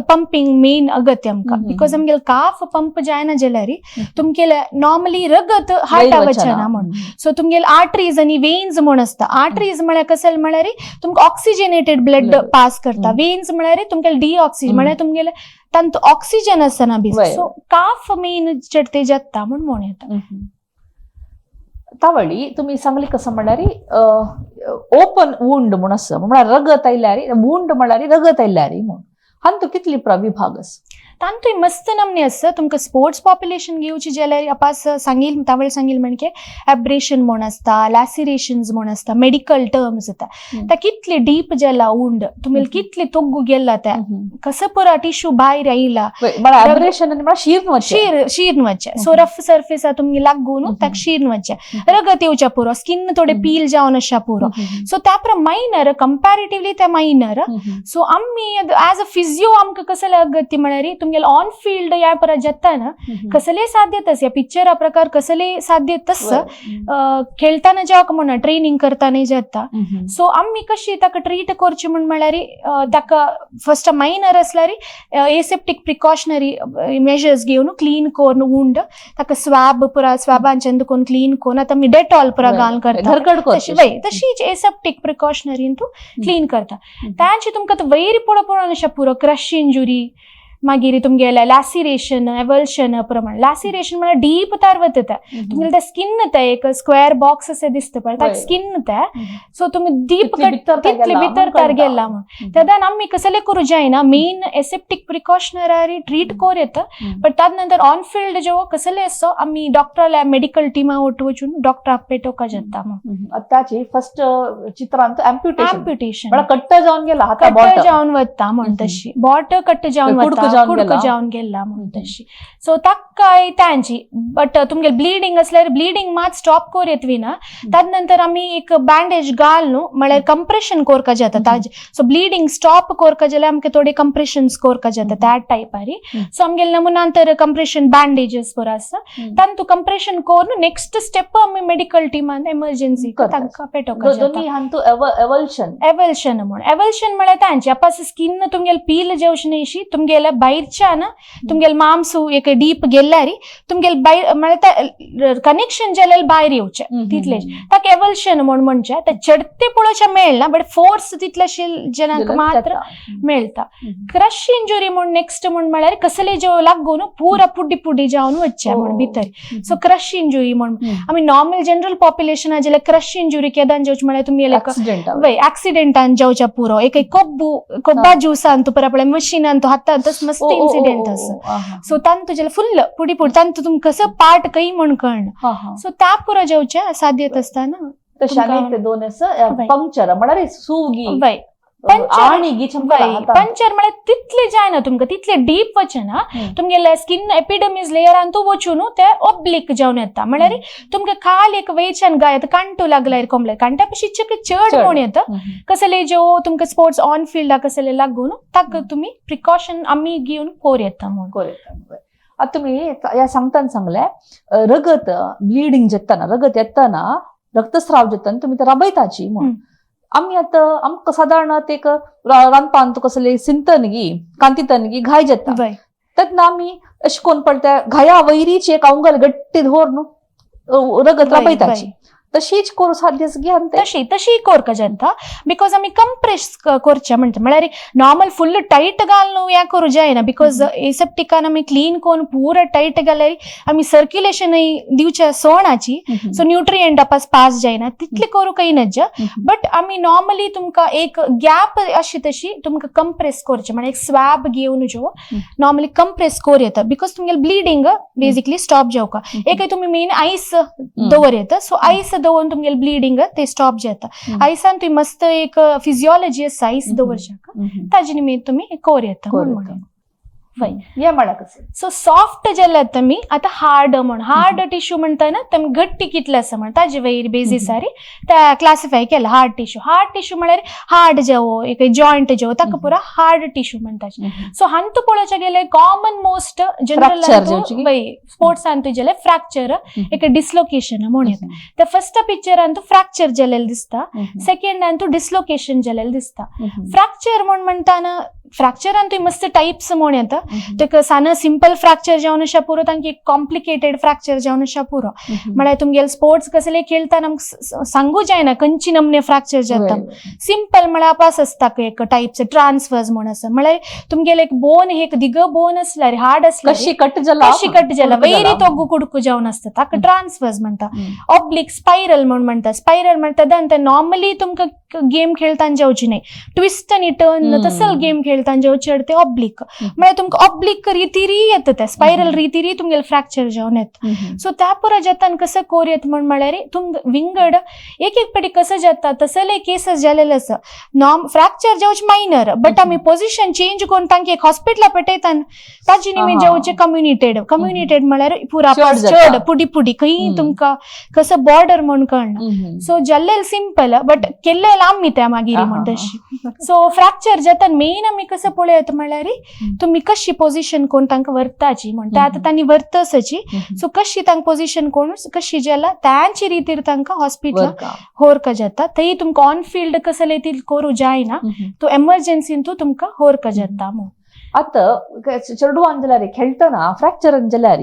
pumping main अगत्य आमकां, because आमगेल काफ पंप जायना जाल्यार तुमगेले नॉर्मली रगत हार्टा वचना म्हण. सो तुमगेल आर्टरीज आनी वेन्स म्हूण आसता. आर्टरीज म्हळ्यार कसले म्हळ्यार तुमकां ऑक्सिजनेटेड ब्लड पास करता, वेन्स म्हळ्यार तुमगेले डिऑक्सिजन, म्हळ्यार तुमगेले तांत ऑक्सिजन आसना बी. सो काफ मेन चडते जाता म्हूण म्हण येता. तावळी तुमी सांगली कसं म्हणल्यार ओपन वुंड म्हूण आसा, म्हळ्यार रगत आयल्यार वुंड म्हळ्यार रगत आयल्यार म्हूण हांतू कितली विभाग आसा? तांतूय मस्त नमने आसता. तुमकां स्पोर्ट्स पॉप्युलेशन घेवची जाल्यार अपास सांगील तावळ सांगील म्हणजे एब्रेशन म्हूण आसता, लॅसिरेशन्स म्हूण आसता, मेडिकल टर्म्स येता. त्या कितले डीप जाला उंड, तुमी कितले तोग्गू गेला, त्या कसं पुरा टिश्यू भायर आयला. शीर शीर्न वचचे. सो रफ सर्फेस तुमगे लागून ताका शीर्न वचचे, रगत येवच्या पुरो, स्किन थोडे पील जावन अशा पुरो. सो त्या मायनर कंपॅरेटिवली त्या मायनर. सो आमी एज अ फिजियो आमकां कसले अगत्य म्हळ्यार तुमगेले ऑन फील्ड ह्या परत जाता कसले साध्यत ह्या पिक्चरा प्रकार कसले साध्य तस खेळताना जेवा म्हणा ट्रेनिंग करताना जाता. सो आमी कशी ताका ट्रीट करची म्हण म्हळ्यार ताका फर्स्ट मायनर असल्यार एसेप्टीक प्रिकॉशनरी मेजर्स घेवन क्लीन करून वुंड ताका स्वॅब पुरा स्वॅबांच्यान करून क्लीन करून, आतां आमी डेटॉल पुरा घालून करता तशीच एसेप्टीक प्रिकॉशनरीन तूं क्लीन करता. तांचे तुमकां वयर पळोवप अशें पुरो क्रश इंजुरी, मागीर तुमगेले लॅसिरेशन, एवल्शन प्रमाण. लॅसिरेशन म्हळ्यार डीप तार वता, तुमगेले ते स्किन ते एक स्क्वेअर बॉक्स अशें दिसता पळय, ताका स्किन ते. सो तुमी डीप तितले भितर तार गेला म्हूण तेन्ना आमी कसले करूं जायना, मेन एसेप्टीक प्रिकॉशनरी ट्रीट कर येता. बट ताज नंतर ऑन फील्ड जेव्हा कसले असो आमी डॉक्टराल्या मेडिकल टिमा वट वचून डॉक्टराक पेटोवका जाता म्हूण. ताची फर्स्ट चित्रांत एम्प्युटेशन कट्ट जावन गेला, कट्ट जावन वता म्हण, तशी बोट कट्ट जावन वता, कुडको जावन गेला म्हण तशी. सो ताकाय तांची बट तुमगे ब्लिडींग असल्यार ब्लिडींग मात स्टॉप कर येतवी ना. ताज नंतर आमी एक बँडेज घाल न्हू, म्हळ्यार कंप्रेशन कोरका जाता ताजे. सो ब्लिडींग स्टॉप कोरका जाल्यार आमकां थोडे कंप्रेशन कोरका जाता त्या टायपारी. सो आमगेले नमुनांतर कंप्रेशन बँडेजेस पुरो आसा, तांतू कंप्रेशन करून नेक्स्ट स्टेप आमी मेडिकल टिमान एमर्जन्सी तांकां पेटोवका जाता. एवल्शन एवल्शन म्हण, एवल्शन म्हळ्यार तांचे अपास स्किन तुमगेले पील जेवचे न्हय, तुमगेले भायरच्यान तुमगेले मांसू एक डीप गेल्यार तुमगेले भायर म्हळ्यार कनेक्शन जाल्यार भायर येवचें तितलें, ताका एवल्शन म्हण म्हणचें. ते चडते पळोवचें मेळना, बट फोर्स तितलेशे जनांक मात्र मेळटा. क्रश इंजुरी म्हण नेक्स्ट म्हण म्हळ्यार कसले जेव लागून पुरा पुड्डी पुड्डी जावन वचचें म्हण भितर. सो क्रश इंजुरी म्हण आमी नॉर्मल जनरल पॉप्युलेशन जाल्यार क्रश इंजुरी केदान जेवचे म्हळ्यार तुमी वय एक्सिडेंटान जेवच्या पुरो, एक कोब्बू कोब्बा ज्युसान तूं पळय मशिनान तूं हातान तस मस्त इन्सिडेंट आसा. सो तांतू जाल्यार फुल्ल पुडी पुडी तांतू तुमकां कसो पार्ट खंय म्हण कळना. सो त्या पुरो जेवचें साध्यत आसतना. दोन पंक्चर म्हळ्यार सुगी वय पंचर म्हळ्यार तितले जायना तुमकां, तितले डीप वचना, तुमगेले स्किन एपिडमीज लेयरान तूं वचून ते ओब्लिक जावन येता. म्हळ्यार तुमकां खाल एक वयच्यान गाय कांटो लागल्यार कोंबले कांट्या पशी चड म्हूण येता. कसले ज्यो तुमकां स्पोर्ट्स ऑन फिल्डा कसले लागून ताका तुमी प्रिकॉशन आमी घेवन कोर येता म्हूण. कोर येता. आतां तुमी ह्या सांगताना सांगलें रगत ब्लिडींग जाताना, रगत येताना, रक्तस्राव जाताना तुमी ते राबयताची म्हूण. आमी आतां आमकां सादारण एक रांदपान तुका कसले सिंतन गी कांतीतन गी घाय जाता तेन्ना आमी अशें कोन्न पळय त्या घाया वयरीची एक अंगल गट्टी धर न्हू रगत राबयताची तशीच करूं साध्य गी. तशी तशी कोरका जाता because आमी कंप्रेस करचे म्हणटा, म्हळ्यार नॉर्मल फुल्ल टायट घालून हें करूं जायना because एसेप्टिकान आमी क्लीन करून पुरा टायट घाल्यार आमी सर्क्युलेशनूय दिवच्या सोणाची, सो न्युट्रियंट आपास पास जायना तितले करूं काही नज्ज. बट आमी नॉर्मली तुमकां एक गॅप अशी तशी तुमकां कंप्रेस करचें, म्हळ्यार एक स्वॅब घेवन जो नॉर्मली कंप्रेस करूं येता because तुमगेलें ब्लिडींग बेजिकली स्टॉप जावका. एक तुमी मेन आयस दवर येता, सो आयस दवरून तुमगेलें ब्लिडींग ते स्टॉप जाता. आयसान तुमी मस्त एक फिजियोलॉजी आसा आयस दवरच्याक, ताजे निमित्त तुमी करूं येता म्हणून. हे म्हळ्यार कशें? सो सॉफ्ट जाल्यार तुमी आतां हार्ड म्हण, हार्ड टिश्यू म्हणटा ना तुमी घट्टी कितले आसा म्हण ताजे वयर बेजीसार ते क्लासिफाय केला हार्ड टिश्यू. हार्ड टिश्यू म्हळ्यार हार्ड जावो एक जॉयंट जावो ताका पुरा हार्ड टिश्यू म्हणटा. सो हांतू पळोवच्या गेले कॉमन मोस्ट जनरल स्पोर्ट्सान जाल्यार फ्रॅक्चर एक डिसलोकेशन म्हण येता. ते फर्स्ट पिक्चरान तूं फ्रॅक्चर जालेलें दिसता, सेकंडान तूं डिसलोकेशन जालेलें दिसता. फ्रॅक्चर म्हण म्हणटाना फ्रॅक्चरान तुवें मस्त टायप्स म्हण येता. ताका सान सिंपल फ्रॅक्चर जावन आसा पुरो, तांकां एक कॉम्प्लिकेटेड फ्रॅक्चर जावन आसा पुरो. म्हळ्यार तुमगेले स्पोर्ट्स कसले खेळटाना आमकां सांगू जायना खंयची नमने फ्रॅक्चर जाता. सिंपल म्हळ्यार आपास आसता एक टायप्स ट्रान्सफर्स म्हण आसा, म्हळ्यार तुमगेले एक बोन एक दिग बोन आसल्यार हार्ड आसल्यार कशी कट जाला, कशी कट जाला वयरी तो कुडको जावन आसता ताका ट्रान्सफर्स म्हणटा. ऑब्लिक स्पायरल म्हण म्हणटा, स्पायरल म्हणटा ते नॉर्मली तुमकां गेम खेळताना जावची न्हय, ट्विस्ट आनी टर्न तसल गेम खेळताना जावचे ते ऑब्लिक. म्हळ्यार तुमकां ऑब्लिक रितीरी येता ते स्पायरल रितीरी तुमगेले फ्रॅक्चर जावन येता. सो त्या पुरा जातान कसं कोर येत म्हण म्हळ्यार तुम विंगड एक एक पेटी कसं जाता तसले केसस जालेले आसा. नॉर्म फ्रॅक्चर जावचे मायनर बट आमी पोझिशन चेंज करून तांकां एक हॉस्पिटला पेटयता ताजे निमित्त जावचे कम्युनिटेड. कम्युनिटेड म्हळ्यार पुरा चड पुडी पुडी खंय तुमकां कसं बॉर्डर म्हण कळना. सो जाल्लेले सिंपल बट केल्लेले आमी त्या मागीर म्हण तशी. सो फ्रॅक्चर जाता मेन आमी कसं पळयत म्हळ्यार तुमी कशी पोझिशन कोण तांकां व्हरताची म्हणटा आतां तांणी व्हरतसची, सो कशी तांकां पोझिशन कोण कशी जाला तांची रितीर तांकां हॉस्पिटल होरका जाता. थंय तुमकां ऑन फिल्ड कसले ती करूं जायना, तो एमर्जन्सीन तूं तुमकां होरका जाता म्हूण. आतां चेडवान जाल्यार खेळटना फ्रॅक्चर जाल्यार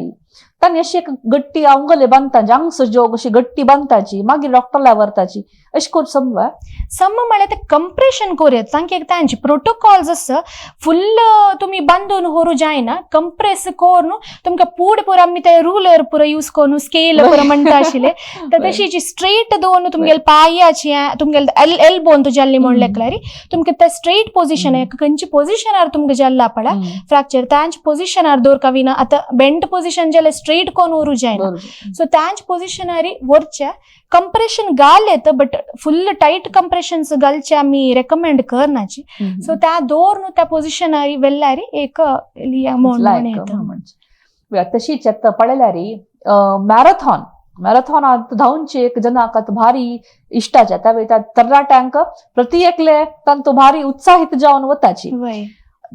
तांणी अशी एक गट्टी अंगले बांदताची आंगस जोग अशी गट्टी बांदताची मागीर डॉक्टरला व्हरताची अशें करून समज सम म्हळ्यार ते कंप्रेशन करूं येता तांकां एक तांचे प्रोटोकॉल्स आसा फुल्ल तुमी बांदून व्हरूं जायना, कंप्रेस करून तुमकां पूड पुरो आमी ते रुलर पुरो यूज करून स्केल पुरो म्हणटा आशिल्ले तर तशी स्ट्रेट दवरून तुमगेले पांयाची तुमगेले एल्बोन तूं जाल्ली म्हण लेखल्यार तुमकां ते स्ट्रेट पोझिशन खंयच्या पोझिशनार तुमकां जाल्ला पळय फ्रॅक्चर तांच्या पोझिशनार दवरका विना. आतां बेंट पोझिशन जाल्यार स्ट्रेट कोण व्हरूं जायना, सो तांच्या पोझिशनार व्हरचे कंप्रेशन घाल येता बट फुल्ल टायट कंप्रेशन्स घालचे आमी रेकमेंड करनाची. सो त्या दवर त्या पोझिशनार व्हेल्यार एक येता. तशीच आतां पळयल्यार मॅरेथॉन मॅरेथॉनांत धांवचे एक जनाक भारी इश्टाचे त्या तरणाट्यांक प्रति एकले तांतू भारी उत्साहित जावन वताची.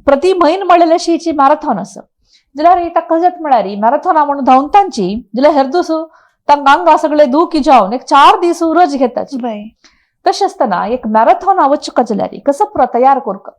प्रति म्हयन म्हणलेले अशी मॅरेथॉन आसा जाल्यार ताका कशें म्हळ्यार मॅरेथॉना म्हणून धांवतांची जाल्यार हेर दीस तांकां आंगा सगळे दुखी जावन एक 4 दीस रज घेताची. तशें आसतना एक मॅरेथॉना वचूंक जाल्यार कसो पुरो तयार करूंक?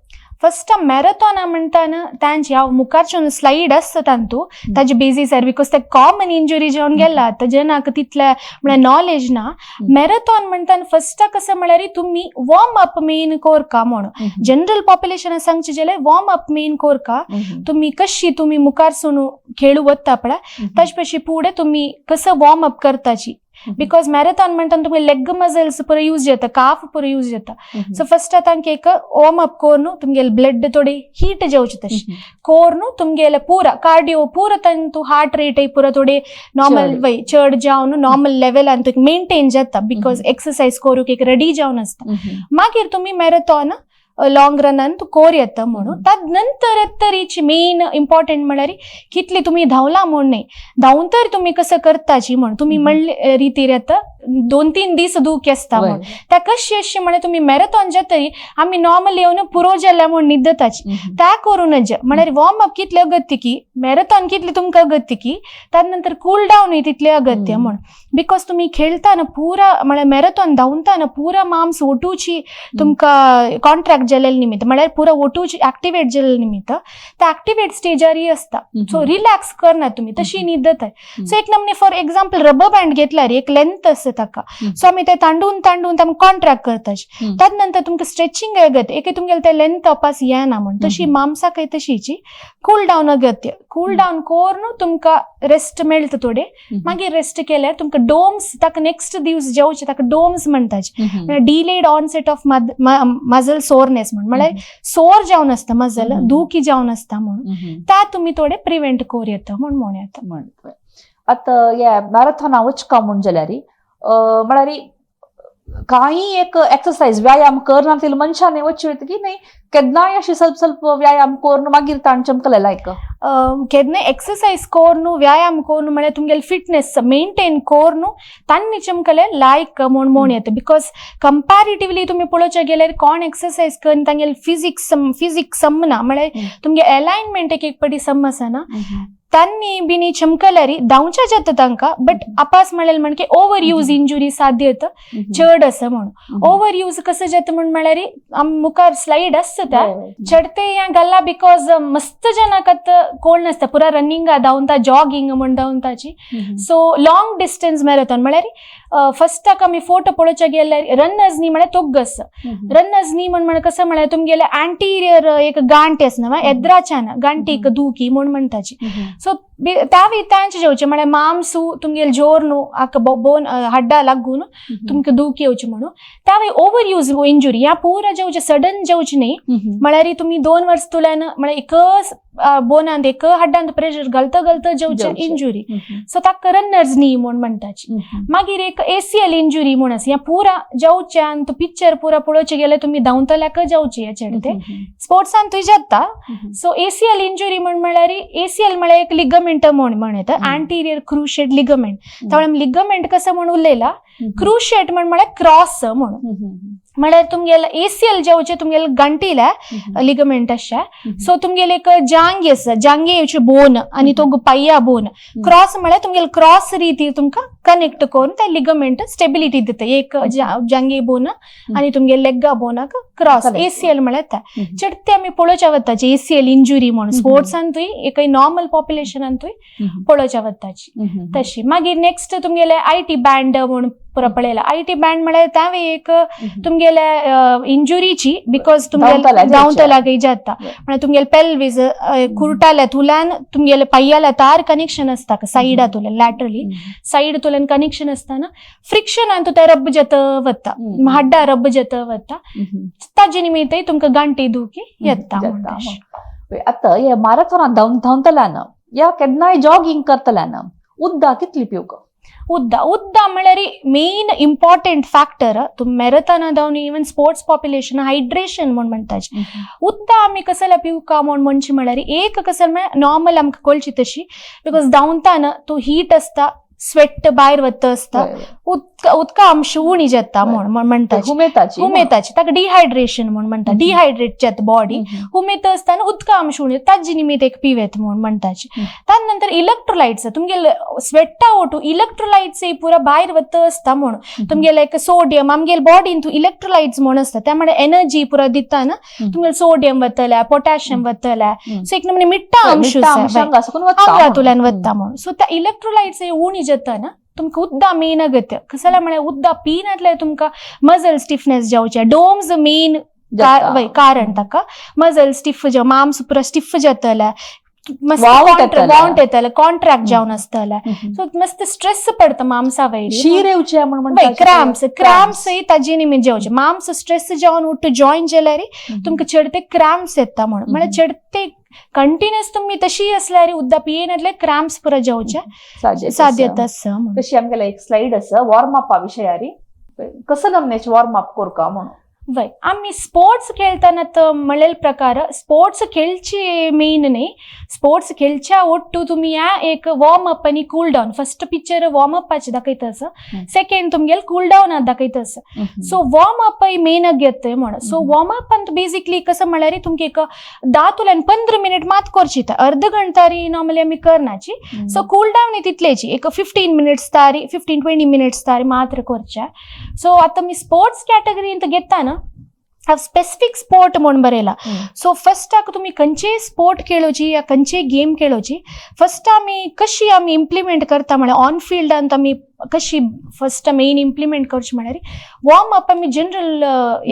फर्स्ट मॅरेथॉना म्हणटाना तांची हांव मुखारच्यान स्लायड आसता तांतू ताजे बेजीसार because ते कॉमन इंजुरी जावन गेला आतां जनाक तितले म्हळ्यार नॉलेज ना. मॅरेथॉन म्हणटाना फर्स्ट कसं म्हळ्यार तुमी वॉर्म अप मेन कोरका म्हण जनरल पॉप्युलेशन सांगचे जाल्यार वॉर्म अप मेन कोरका. तुमी कशी तुमी मुखार सून खेळू वता पळय ताजे पशी फुडें तुमी कसं वॉर्म अप करताची because marathon म्हणटाना तुमी लेग मसल्स पुरो यूज जाता, काफ पुरो यूज जाता. सो फर्स्ट तांकां एक वॉर्म अप करून तुमगेले ब्लड थोडी हीट जावची तशी करून तुमगेले पुरा कार्डियो पुरा तांतू हार्ट रेट पुरा थोडे नॉर्मल वय चड जावन नॉर्मल लेवलान तुका मेंटेन जाता because exercise करूंक एक रेडी जावन आसता. मागीर तुमी मॅरेथॉन लॉंग रनान तूं कोर येता म्हणून. ताज नंतर येतरीची मेन इम्पॉर्टंट म्हळ्यार कितली तुमी धांवला म्हूण न्हय, धांवून तर तुमी कसं करताची म्हण तुमी म्हणले रितीर येता 2-3 दीस दुखी आसता म्हूण. त्या कशी अशी म्हळ्यार तुमी मॅरेथॉन जातरी आमी नॉर्मल येवन पुरो जाल्या म्हूण न्हिदताची, त्या करूं नज. म्हळ्यार वॉर्म अप कितले अगत्य की मॅरेथॉन कितले तुमकां अगत्य की त्यानंतर नंतर कूल डावनूय तितले अगत्य म्हूण. Because तुमी खेळताना पुरा म्हळ्यार मॅरेथॉन धांवताना पुरा मांस ओटूची तुमकां कॉन्ट्रॅक्ट जालेले निमित्त, म्हळ्यार पुरा ओटूची एक्टिवेट जालेले निमित्त ते एक्टिवेट स्टेजारय आसता. सो रिलॅक्स करना तुमी, तशी न्हिदताय. सो एक नमने फॉर एक्झाम्पल रबर बँड घेतल्यार एक लेंथ आसता ताका, सो आमी ते तांडून तांडून आमी कॉन्ट्रॅक्ट करताची. त्याच नंतर तुमकां स्ट्रेचिंग अगत्य, एक तुमगेले ते लेंथ अपास येना म्हूण. तशी मांसाकय तशीची कूल डावन अगत्य. कूल डावन करून तुमकां रेस्ट मेळटा थोडे, मागीर रेस्ट केल्यार तुमकां डोम्स ताका नेक्स्ट दिवस जेवचे, ताका Doms म्हणटाचे, delayed onset of muscle soreness म्हण, म्हळ्यार सोर जावन आसता मजल, दुखी जावन आसता म्हणून, त्या तुमी थोडे प्रिवेंट करूं येता म्हूण म्हणू येता. आतां हे मॅरेथॉना वचका म्हूण जाल्यार म्हळ्यार काही एक एक्सरसाइज व्यायाम करना तितले मनशांनी वचूं येता की न्ही, केन्नाय अशी स्वल्प स्वल्प व्यायाम करून मागीर ताण चमकले लायक? केन्नाय एक्सरसाइज करून व्यायाम करून म्हळ्यार तुमगेले फिटनेस मेंटेन करून तांणी चमकले लायक म्हूण म्हूण येता. Because comparatively तुमी पळोवच्या गेल्यार कोण एक्सरसाइज करून तांगेले फिजिक्स समना, म्हळ्यार तुमगे अलायनमेंट एक एक पटी सम आसना, तांणी बिनी चमकल्यार धांवच्या जाता तांकां, बट अपास म्हणल्यार म्हणजे ओवर यूज इंजुरी साध्य येता चड आसा म्हणून. ओवर यूज कसं जाता म्हण म्हळ्यार आम मुखार स्लायड आसता त्या चडते या गल्ला, because मस्त जनाक आतां कोण नासता पुरा रनिंगा धांवता, जॉगिंग म्हण धांवताची. सो लाँग डिस्टन्स मॅरेथॉन म्हळ्यार फर्स्टाक आमी फोटो पळोवच्या गेल्यार रनर्स नी म्हळ्यार तोग्ग आसा. रनर्स नी म्हण कसं म्हळ्यार तुमगेले अँटिरियर एक गांठ आसना, एद्राच्यान गांठीक दुखी म्हूण म्हणटाची. सो त्यावेळी तांचे जेवचे म्हळ्यार मांसू तुमगेले जोर न्हू आका बोन हड्डा लागून तुमकां दुखी येवची म्हणून. त्यावेळी ओवर यूज इंजुरी ह्या पुरा जेवचे, सडन जेवचे न्ही. म्हळ्यार तुमी 2 वर्स तुल्यान म्हळ्यार एकच बोनांत एक हड्डांत प्रेशर घालता घालता जेवचे इंजुरी. सो ताका रनर्स नी म्हूण म्हणटाची. मागीर एक ACL injury म्हूण आसा, ह्या पुरा जेवच्यान पिक्चर पुरा पळोवचे गेल्यार तुमी धांवतल्याक जेवचे हे चेडे स्पोर्ट्सान थंय जाता. सो ACL injury म्हण म्हळ्यार ACL म्हळ्यार एक लिगमेंट म्हूण म्हण येता, अँटिरियर क्रुशेट लिगमेंट. त्यामुळे आमी लिगमेंट कसं म्हण उलयला, क्रुशेट म्हण म्हळ्यार क्रॉस म्हणून, म्हळ्यार तुमगेले ACL जेवचे तुमगेले गंटीला लिगमेंट अशा. सो तुमगेले एक जांगी आसा, जांगी येवची बोन आनी तो पाया बोन क्रॉस म्हळ्यार तुमगेले क्रॉस रीती तुमकां कनेक्ट करून ते लिगमेंट स्टेबिलिटी दिता, एक जांगी बोन आनी तुमगेले लेग्गा बोनाक क्रॉस ACL म्हळ्यार ते चडते आमी पळोवच्या वताची ACL injury म्हणून स्पोर्ट्सांतूय एक नॉर्मल पॉप्युलेशनांतूय पळोवच्या वताची तशी. मागीर नेक्स्ट तुमगेले IT band म्हूण पुरो पळयला. IT band म्हळ्यार तांवे एक तुमगेले इंजुरीची, because तुमगेले धांवतल्याक जाता म्हळ्यार तुमगेले पेल्वीज कुर्टाल्या तुल्यान तुमगेले पाय्याल्या तार कनेक्शन आसता, सायडा तुल्यान लॅटरली सायड तुल्यान कनेक्शन आसतना फ्रिक्शनान ते रब जाता वता, हड्डा रब जाता वता, ताजे निमित्तय तुमकां गांठी दुखी येता. आतां हे मॅरेथॉनात धांवतल्यान या केन्नाय जॉगिंग करतल्यान उदक कितली पिवंक? उद्दा उद्दा म्हळ्यार मेन इम्पॉर्टंट फॅक्टर. तुमी मॅरेथॉना धांवन इवन स्पोर्ट्स पॉप्युलेशन हायड्रेशन म्हूण म्हणटाचे. उद्दा आमी कसल्या पिवका म्हूण म्हणचे म्हळ्यार एक कसं म्हळ्यार नॉर्मल आमकां कळची तशी, because धांवताना तो हीट आसता, स्वेट भायर वता आसता, उदका अंश उणी जाता म्हूण म्हणटाची, हुमेताची, ताका डिहायड्रेशन म्हूण म्हणटा, डिहायड्रेट जाता बॉडी हुमेत आसतना उदका अंश उणी, ताजे निमित्त एक पिवेत म्हूण म्हणटाची. त्यानंतर नंतर इलेक्ट्रोलायट्स तुमगेले स्वेटा ओटू इलेक्ट्रोलायट्स पुरा भायर वता आसता म्हणून तुमगेले एक सोडियम आमगेले बॉडीन तूं इलेक्ट्रोलायट्स म्हूण आसता, त्यामुळे एनर्जी पुरा दिता ना, तुमगेले सोडियम वतल्या, पोटॅशियम वतल्या, सो एक नमूने मिट्टा अंश आंगातुल्यान वता म्हणून. सो त्या इलेक्ट्रोलायट्स उणी जाता ना, तुमकां उद्दा मेन अगत्य. कसल्या म्हळ्यार उद्दा पिनातल्यार तुमकां मजल स्टिफनेस जावचे, डोम्स मेन कारण ताका मजल स्टिफ जावं, मांस पुरा स्टिफ जातले, वावंट येतले, कॉन्ट्रॅक्ट जावन आसतले, सो मस्त स्ट्रेस पडटा मांसा वयर, शीर येवचे. क्रॅम्प्स, क्रॅम्प्स ताजे निमित्त जेवचे, मांस स्ट्रेस जावन उठ जॉईन जाल्यार तुमकां चड ते क्रॅम्प्स येता म्हणून. म्हळ्यार चड ते कंटिन्युअस तुम्ही तशी असल्यार उद्दा पियेनातले क्रॅम्प्स पुरा जेवचे साध्यता आसा. तशी आमगेले एक स्लायड आसा वॉर्म अपा विशयारी, कसं नमनेच वॉर्म अप करका म्हणून. वय आमी स्पोर्ट्स खेळटाना तर म्हणलेले प्रकार स्पोर्ट्स खेळचे मेन न्ही, स्पोर्ट्स खेळच्या ಒಟ್ಟು तुमी ह्या एक वॉर्म अप आनी cool down. First picture warm Apache दाखयता आसा, सेकंड तुमगेले कूल डावन दाखयता आसा. सो वॉर्म अप मेन घेत म्हण. सो वॉर्म अप अंत बेसिकली कसं म्हळ्यार तुमकां एक 10 तुल्यान 15 मिनिट मात करची, अर्ध घंटारी नॉर्मली आमी करनाची. सो कूल डावन तितलेची एक 15 मिनिट्स तारी, 15-20 मिनिट्स तारी मात्र करचे. सो आतां मी स्पोर्ट्स कॅटेगरींत घेता ना, हांव स्पेसिफीक स्पोर्ट म्हूण बरयला. सो फर्स्टाक तुमी खंयचेय स्पोर्ट खेळोची या खंयचेय गेम खेळोची, फर्स्ट आमी कशी आमी इम्प्लिमेंट करता म्हळ्यार ऑन फिल्डांत आमी कशी फर्स्ट मेन इम्प्लिमेंट करची म्हळ्यार वॉर्म अप आमी जनरल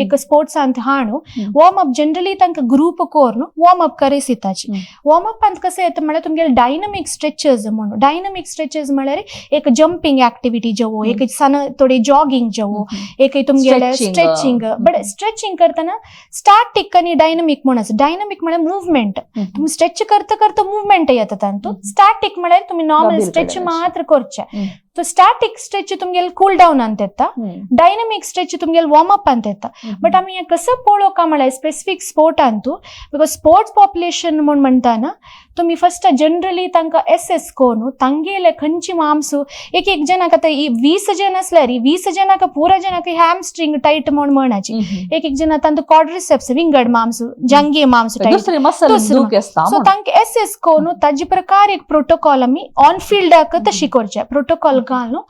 एक स्पोर्ट्सांत हा न्हू, वॉर्म अप जनरली तांकां ग्रूप करून वॉर्म अप करयताची. वॉर्म अपांत कशें येता म्हळ्यार तुमगेले डायनमीक स्ट्रेचर्स म्हणून. डायनमीक स्ट्रेचर्स म्हळ्यार एक जंपींग ऍक्टिव्हिटी जेवो, एक सन थोडी जॉगिंग जेवो, एक तुमगेले स्ट्रेचिंग. बट स्ट्रेचिंग करतना स्टॅटिक आनी डायनमीक म्हूण आसा. डायनमीक म्हळ्यार मुवमेंट, तुमी स्ट्रेच करता करता मुवमेंट येता तातूंत. स्टॅटिक म्हळ्यार तुमी नॉर्मल स्ट्रेच मात्र करचे. तो स्टॅटिक स्ट्रेच तुमगेले कूल डावन अंत येता, डायनमीक स्ट्रेच तुमगेले वॉर्म अप अंत येता. बट आमी हें कसं पळोवका म्हळ्यार स्पेसिफीक स्पोर्टांतू, because sports population म्हूण म्हणटाना तुमी फर्स्ट जनरली तांकां एसेस करून तांगेले खंयची मांस. एक एक जणाक आतां 20 जण आसल्यार 20 जणाक पुरा जणाक हॅमस्ट्रिंग टायट म्हूण म्हणाची. एक एक जण तांतू क्वाड्रिसेप्स विंगड मांस, जांगे मांस टायट. दुसरे मसल. सो तांकां एसेस करून ताजे प्रकार एक प्रोटोकॉल आमी ऑन फिल्डाक तशी करचे, प्रोटोकॉल घालून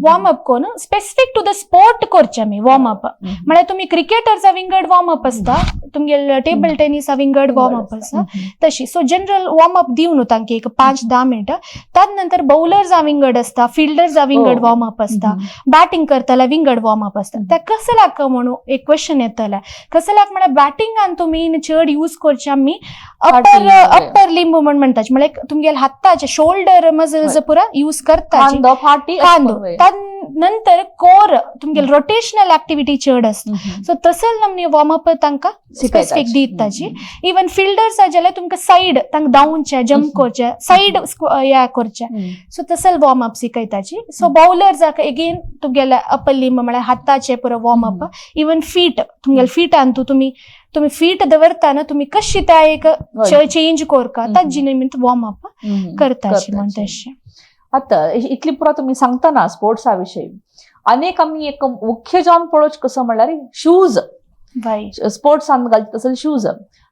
वॉर्म अप करून स्पेसिफीक टू the sport करचे आमी वॉर्म अप. म्हळ्यार तुमी क्रिकेटर्सा विंगड वॉर्म अप आसता, तुमगेले टेबल टेनिसा विंगड वॉर्म अप आसता तशी. सो जनरल वॉर्म अप दिवन तांकां एक 5-10 मिनटां, ताज नंतर बॉलर्सा विंगड आसता, फिल्डर्सा विंगड वॉर्म अप आसता, बॅटिंग करतले विंगड वॉर्म अप आसता. ते कसलाक म्हणून एक क्वेश्चन येतले, कसलाक म्हळ्यार बॅटिंगान तुमी चड यूज करचे आमी अप्पर अप्पर लिंब म्हण म्हणटाचे, म्हळ्यार तुमगेले हाताचे शोल्डर मसल्स पुरा यूज करता, खांदो. नंतर कोर तुमगेले रोटेशनल ऍक्टिव्हिटी चड आसता. सो तसल नमनी वॉर्म अप तांकां स्पेसिफीक दिताची. इवन फिल्डर्स जाल्यार तुमकां सायड तांकां धांवचे, जंप करचे, सायड या करचे, सो तसल वॉर्म अप शिकयताची. सो बॉलर्साक एगेन तुमगेले अप्पर लिंब म्हळ्यार हाताचे पुरो वॉर्म अप, इवन फीट तुमगेले फिटान तुमी तुमी फीट दवरताना तुमी कशी त्या एक चेंज करका ताजी निमित्त वॉर्म अप करताची म्हण तशें. आता इतली पुरा तुमी सांगतना स्पोर्ट्सा विशयी, अनेक आमी एक मुख्य जावन पळोवचें कसो म्हणल्यार शूज, स्पोर्ट्सान घालता तसले शूज.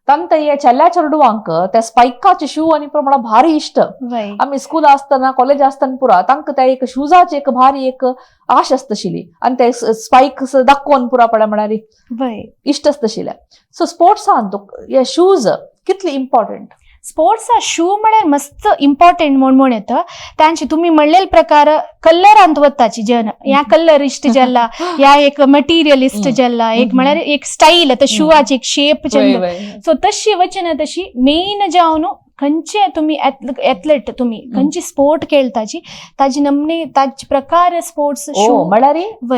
तांकां हे चेल्या चेडवांक त्या स्पायकाचे शू आनी पुरा भारी इश्ट. आमी स्कूल आसतना, कॉलेज आसतना पुरा तांकां त्या एक शूजाचे एक भारी एक आश आसतशिली आनी ते स्पायक दाखोवन पुरा पळय म्हळ्यार इश्ट आसतशिले. सो स्पोर्ट्सान हे शूज कितले इम्पॉर्टंट? स्पोर्ट्सा शू म्हळ्यार मस्त इम्पॉर्टंट म्हूण म्हण येता. तांचे तुमी म्हणलेले प्रकार कलरांत वताची जन, ह्या कलर इश्ट जाला, ह्या एक मटेरियल इश्ट जाला, एक म्हळ्यार एक स्टाईल आतां शूवाची एक शेप. सो तशी वचना तशी मेन जावन खंयचे तुमी एथलेट, तुमी खंयची स्पोर्ट खेळताची ताजी नमने ताजे प्रकार स्पोर्ट्स शू. म्हळ्यार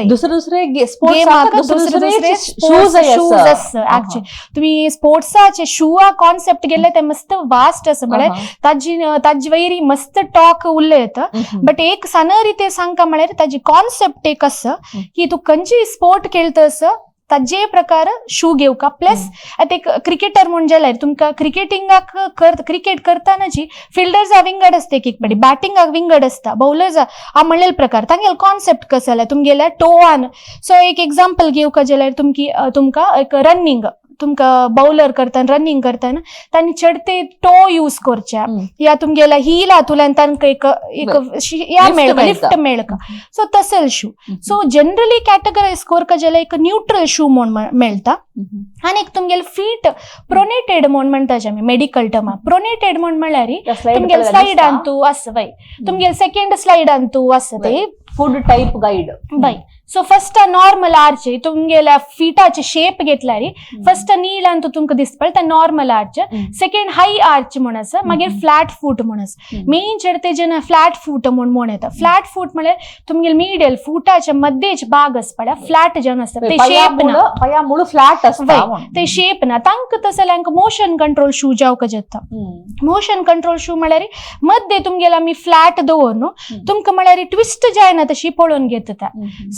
दुसरे दुसरे स्पोर्ट्स दुसरे दुसरे शूज आसा. ऍक्च्युली तुमी स्पोर्ट्साचे शुआ कॉन्सेप्ट गेले ते मस्त वास्ट आसा, म्हळ्यार ताजी ताजी वयरी मस्त टॉक उरले येता. बट एक सन रिते सांगका म्हळ्यार ताजी कॉन्सेप्ट एक आसा की तूं खंयची स्पोर्ट खेळटा आसा ताजे प्रकार शू घेवका. प्लस आतां एक क्रिकेटर म्हूण जाल्यार तुमकां क्रिकेटिंगाक क्रिकेट करतानाची फिल्डर्सा विंगड आसता, एक एक पाटी बॅटिंगाक विंगड आसता, बॉलर्सा हा म्हणलेले प्रकार तांगेले कॉन्सेप्ट कसो जाल्यार तुमगेल्या टोवान. सो एक एग्जाम्पल घेवका जाल्यार तुमकी तुमकां एक रनिंग, तुमकां बॉलर करतना, रनिंग करतना तांणी चडते टो यूज करचे या तुमगेल्या हील हातूंतल्यान तांकां एक एक या मेळका, लिफ्ट मेळका. सो तसल शू. सो जनरली कॅटेगरायज करका जाल्यार एक न्यूट्रल शू म्हूण मेळटा आनी एक तुमगेले फीट प्रोनेटेड म्हूण म्हणटाचे आमी मेडिकल टर्मा. प्रोनेटेड म्हूण म्हळ्यार तुमगेले स्लायडान तूं आसा वय, तुमगेले सेकंड स्लायडान तूं आसा ते फूड टायप गायड बाय. सो फर्स्ट नॉर्मल आर्च तुमगेल्या फिटाचे शेप घेतल्यार फर्स्ट नील अंतू तुमकां दिसता पळय ते normal arch, second high arch म्हूण आसा, मागीर फ्लॅट फूट म्हूण आसा. मेन चड ते जेन्ना फ्लॅट फूट म्हूण म्हूण येता. फ्लॅट फूट म्हळ्यार तुमगेले मिडल फुटाच्या मध्येच भाग आसता पळय, फ्लॅट जावन आसता ते, शेप ना फ्लॅट आसता ते, शेप ना. तांकां तसो जाल्यार मोशन कंट्रोल शू जावंक जाता. मोशन कंट्रोल शू म्हळ्यार मध्ये तुमगेले आमी फ्लॅट दवर न्हू, तुमकां म्हळ्यार ट्विस्ट जायना. तशी पळोवन घेता.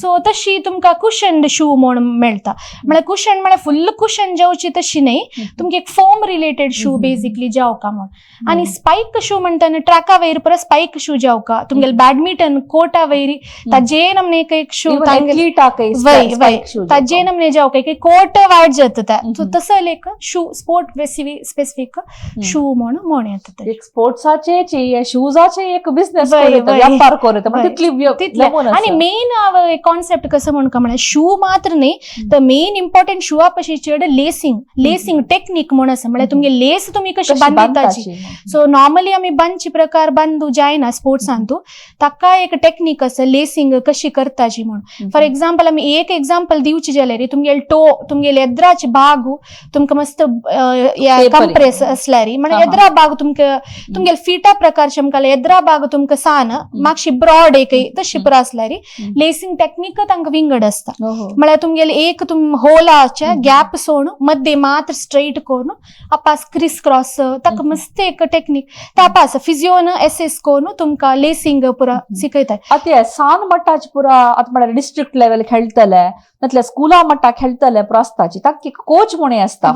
सो तशी तुमकां कुशन शू म्हूण मेळटा. म्हळ्यार कुशन म्हळ्यार फुल्ल कुशन जावची तशी न्ही, तुमकां एक फोम रिलेटेड शू बेसिकली जावका म्हूण. आनी स्पायक शू म्हणटना ट्रॅका वयर पुरा स्पायक शू जावका, तुमगेले बॅडमिंटन कोर्टा वयर ताजे नमने एक एक शू. वय वय, ताजे नमने जावका एक कोर्ट वायट जाता ते. सो तसो एक शू स्पोर्ट स्पेसिफीक शू म्हूण म्हण येता. एक स्पोर्ट्साचे शूजाचे एक बिझनेस, व्यापार करता तितले. आनी मेन कॉन्सेप्ट कसो म्हण म्हळ्यार शू मात्र न्ही, तर मेन इम्पॉर्टंट शुआ पशी चड लेसिंग, लेसिंग टेक्नीक म्हूण आसा. म्हळ्यार तुमगे लेस तुमी कशी बांदिताची. सो नॉर्मली आमी बांदची प्रकार बांदू जायना स्पोर्ट्सान, तूं ताका एक टेक्नीक आसा लेसिंग कशी करताची म्हूण. फॉर एक्झाम्पल आमी एक एक्झाम्पल दिवची जाल्यार तुमगेले टो, तुमगेले येद्राचे भाग तुमकां मस्त कंप्रेस असल्यार, म्हणजे येद्रा भाग तुमकां तुमगेले फिटा प्रकारचे आमकां येद्रा भाग तुमकां सान मातशी ब्रॉड एक तशी पुरो असल्यार लेसिंग टेक्नीक तांकां विंगड आसता. म्हळ्यार तुमगेले एक तुम होलाचे गॅप सोडून मध्ये मात्र स्ट्रेट करून आपास क्रिस क्रॉस ताका मस्त एक टेक्नीक तापास फिजियोन एसेस करून तुमकां लेसिंग पुरा शिकयतात. आतां सान मट्टाचे पुरा आतां म्हळ्यार डिस्ट्रिक्ट लेवल खेळटले नातल्यार स्कुला मट्टा खेळटले पुरो आसताची तांकां कोच म्हूण आसता,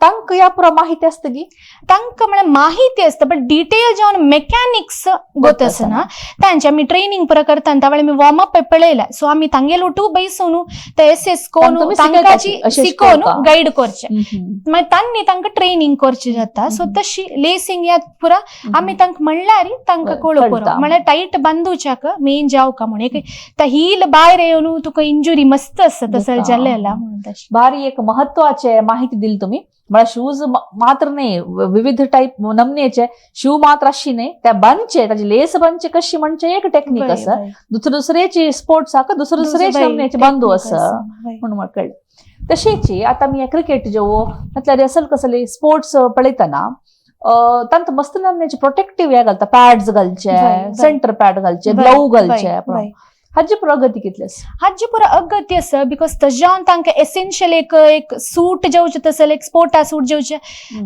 तांकां ह्या पुरा माहिती आसता की तांकां म्हळ्यार माहिती आसता, बट डिटेल जेवन मेकॅनिक्स गोत आसना तांचे. आमी ट्रेनिंग पुरा करता त्या वेळार आमी वॉर्म अप पळयला. सो आमी तांगेलो टू बैसून ते एसेस करून तांकां शिकोवन गायड करचे, मागीर तांणी तांकां ट्रेनिंग करचे जाता. सो तशी लेसिंग ह्या पुरा आमी तांकां म्हणल्यार तांकां कळो पुरो. म्हळ्यार टायट बांदूच्याक मेन जावका म्हूण एक त्या हील भायर येवन तुका इंजुरी मस्त आसता तसं जालें म्हणून. तशें भारी एक महत्वाचे माहिती दिली तुम्ही. म्हळ्यार शूज मात्र न्ही, विविध टाईप नमनेचे शू मात्र अशी न्ही, त्या बांदचे ताची लेस बांदचे कशी म्हणजे एक टेक्नीक आसा. दुसरे दुसरेची स्पोर्ट्स आसा, दुसरे दुसरेच नमनेचे बांदू आसा म्हणून म्हाका कळ्ळें. तशेंच आतां आमी क्रिकेट जेवो नातल्यार असल कसले स्पोर्ट्स पळयतना तांकां मस्त नमनेचे प्रोटेक्टीव हे घालता, पॅड्स घालचे, सेंटर पॅड घालचे, ग्लव घालचे. हाजी प्रगती कितली आसा? हाजी पुरा अगत्य आसा, because तशें तांकां एसेन्शियल एक एक सूट जेवचे तसले एक स्पोर्टा सूट जेवचे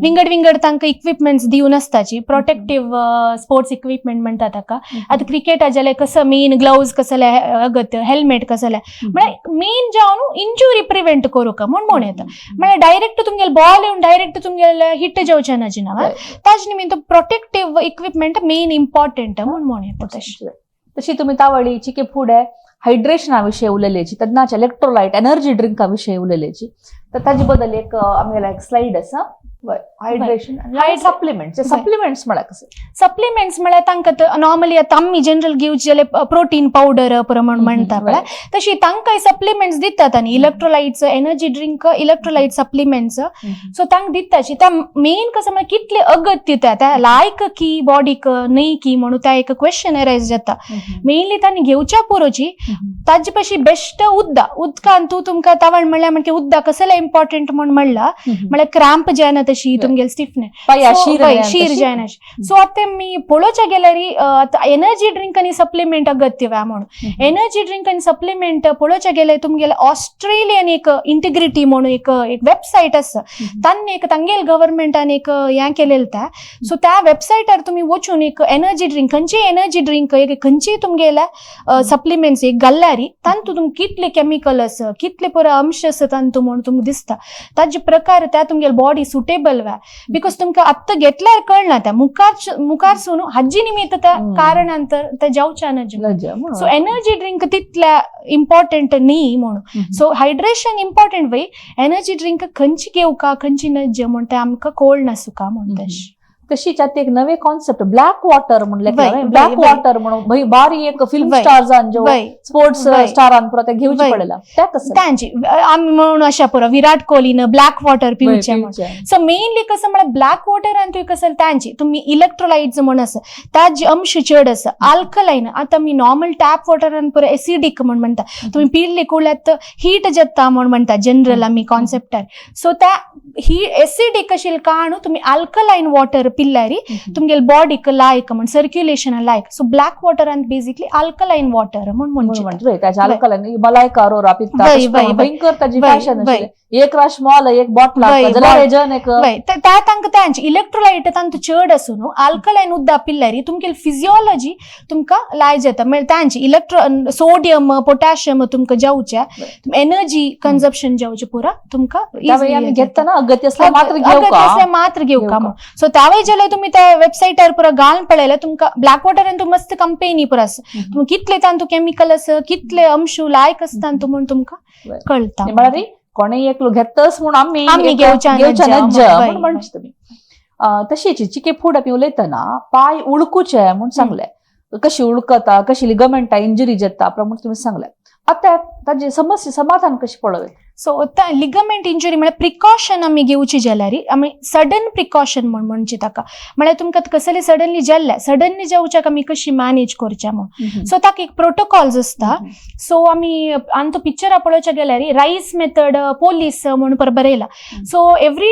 विंगड विंगड तांकां इक्विपमेंट्स दिवन आसताची, प्रोटेक्टीव स्पोर्ट्स इक्विपमेंट म्हणटा ताका. आतां क्रिकेटा जाल्यार कसो मेन ग्लव्स कसले अगत्य, हेल्मेट कसले, म्हळ्यार मेन जावन इंजुरी प्रिवेंट करूंक म्हूण म्हण येता. म्हळ्यार डायरेक्ट तुमगेले बॉल येवन डायरेक्ट तुमगेले हिट जेवचे ना जिना, ताजे निमित्त प्रोटेक्टीव इक्विपमेंट मेन इम्पॉर्टंट म्हूण म्हण येता तशें. तशी तुम्ही तावळीची की फुडें हायड्रेशना विशयी उलयलेची, तेन्नाच इलेक्ट्रोलायट एनर्जी ड्रिंका विशयी उलयलेची, तर ताजे बद्दल एक आमगेला एक स्लायड आसा. Hydration, supplements. सप्लिमेंट्स म्हळ्यार कशें? सप्लिमेंट्स म्हळ्यार तांकां नॉर्मली आतां आमी जनरल घेवचे जाल्यार प्रोटीन पावडर प्रमाण म्हणटा पळय, तशी तांकां सप्लिमेंट्स दितात. आनी electrolytes, energy drink, electrolyte supplements, so तांकां दिताची. त्या मेन कसं म्हळ्यार कितले अगत्य त्या लायक की बॉडीक न्ही की म्हणून त्या एक क्वेश्चन एरायज जाता. मेनली तांणी घेवच्या पुरोची ताजे पशी बेस्ट उद्दा. उदकान तूं तुमकां तावळ म्हणल्यार म्हणजे उद्दा कसले इम्पॉर्टंट म्हूण म्हणला, म्हळ्यार क्रॅम्प जायना तशी तुमगेले स्टिफनेस शीर जायना. सो आतां मी पळोवच्या गेल्यार आतां एनर्जी ड्रिंक आनी सप्लिमेंट अगत्य व्या म्हणून एनर्जी ड्रिंक आनी सप्लिमेंट पळोवच्या गेल्यार तुमगेले ऑस्ट्रेलियन एक इंटिग्रिटी म्हणून एक एक वेबसायट आसा, तांणी एक तांगेल गव्हर्मेंटान एक हें केलेलें त्या. सो त्या वेबसायटार तुमी वचून एक एनर्जी ड्रिंक, खंयचीय एनर्जी ड्रिंक, एक खंयचीय तुमगेल्या सप्लिमेंट्स एक घाल्यार तांतू तुमकां कितले केमिकल आसा, कितले पुरो अंश आसा तांतू म्हणून तुमकां दिसता. ताजे प्रकार त्या तुमगेले बॉडी सुटेबल व्या, because तुमकां आत्तां घेतल्यार कळना, त्या मुखार मुखार हाजी निमित्त त्या कारणान तर ते जावच्या ना. सो एनर्जी ड्रिंक तितल्या इम्पॉर्टंट न्ही म्हणून. सो हायड्रेशन इम्पॉर्टंट वय, एनर्जी ड्रिंक खंयची घेवका खंयची नज्ज म्हूण ते आमकां कळ नासुका म्हूण. तशें तशीच आतां एक नवे कॉन्सेप्ट ब्लॅक वॉटर म्हणले, ब्लॅक वॉटर म्हणून बारी एक फिल्म स्टार्सान जो स्पोर्ट्स स्टारान पुरो ते घेवचे पडला. तांची आमी म्हणून अशा पुरो विराट कोहलीन ब्लॅक वॉटर पिवचे म्हणून. सो मेनली कसं म्हळ्यार ब्लॅक वॉटर आनी तुवें कसं तांची तुमी इलेक्ट्रोलायट्स म्हण आसा ताजे अंश चड आसा, अल्कलायन. आतां आमी नॉर्मल टॅप वॉटरान पुरो एसिडीक म्हण म्हणटा, तुमी पिल्ले कुळ्यात हीट जाता म्हण म्हणटा जनरल आमी कॉन्सेप्टार. सो त्या ही एसिडीक आशिल्ले कारण तुमी अल्कलायन वॉटर पिल्ल्यारी तुमगेले बॉडीक लायक म्हण, सर्क्युलेशन लायक. सो ब्लॅक वॉटर आनी बेसिकली अल्कलायन वॉटर म्हण म्हणचे. अल्कलायन मलायका अरोरा पिता, भयंकर ताजी फॅशन. एक राश मॉल एक बॉटल वय, जाल्यार हेज्यान एक वय, त्या तांकां तांचे इलेक्ट्रोलायट तांतू चड आसूं न्हू, अल्कलायन उदक पिल्यारी तुमगेली फिजियोलॉजी तुमकां लाय जाता. म्हळ्यार तांची इलेक्ट्रो सोडियम पोटॅशियम तुमकां जावचें, एनर्जी कन्जप्शन जावचें पुरा तुमकां त्यावेळी आमी easily जाता. घेतना अगत्य असल्यार मात्र अगत्य घेवका. असल्यार मात्र घेवका घेवका. म्हूण. सो त्यावेळी जाल्यार तुमी त्या वेबसायटार पुरा घालून पळयल्यार तुमकां ब्लॅक वॉटरान तूं मस्त कंपेनी पुरा आसा, तुमी कितले तांतू केमिकल आसा, कितले अंश लायक आसता तांतू म्हूण तुमकां कळटा. म्हळ्यार कोणेय एकलो घेतच म्हूण आमी आमी घेवच्या घेवच्या नज्जा नज्जा म्हूण, म्हूण म्हणचे तुमी. तशीच चिके फूड आमी उलयतना पांय उळकुचे म्हूण सांगले, कशी उळकता, कशी लिगमेंटा इंजुरी जाता म्हूण तुमी सांगले. आतां ताजे समस्या समाधान कशें पळोवं? सो लिगमेंट इंजुरी म्हळ्यार प्रिकॉशन आमी घेवची जाल्यार आमी सडन प्रिकॉशन म्हूण म्हणची ताका, म्हळ्यार तुमकां कसले सडनली जाल्ले, सडनली जावच्याक आमी कशी मॅनेज करच्या म्हूण. सो ताका एक प्रोटोकॉल्स आसता. सो आमी आनी तो पिक्चरा पळोवच्या गेल्यार रायस मेथड पोलीस म्हूण पर बरयला. So every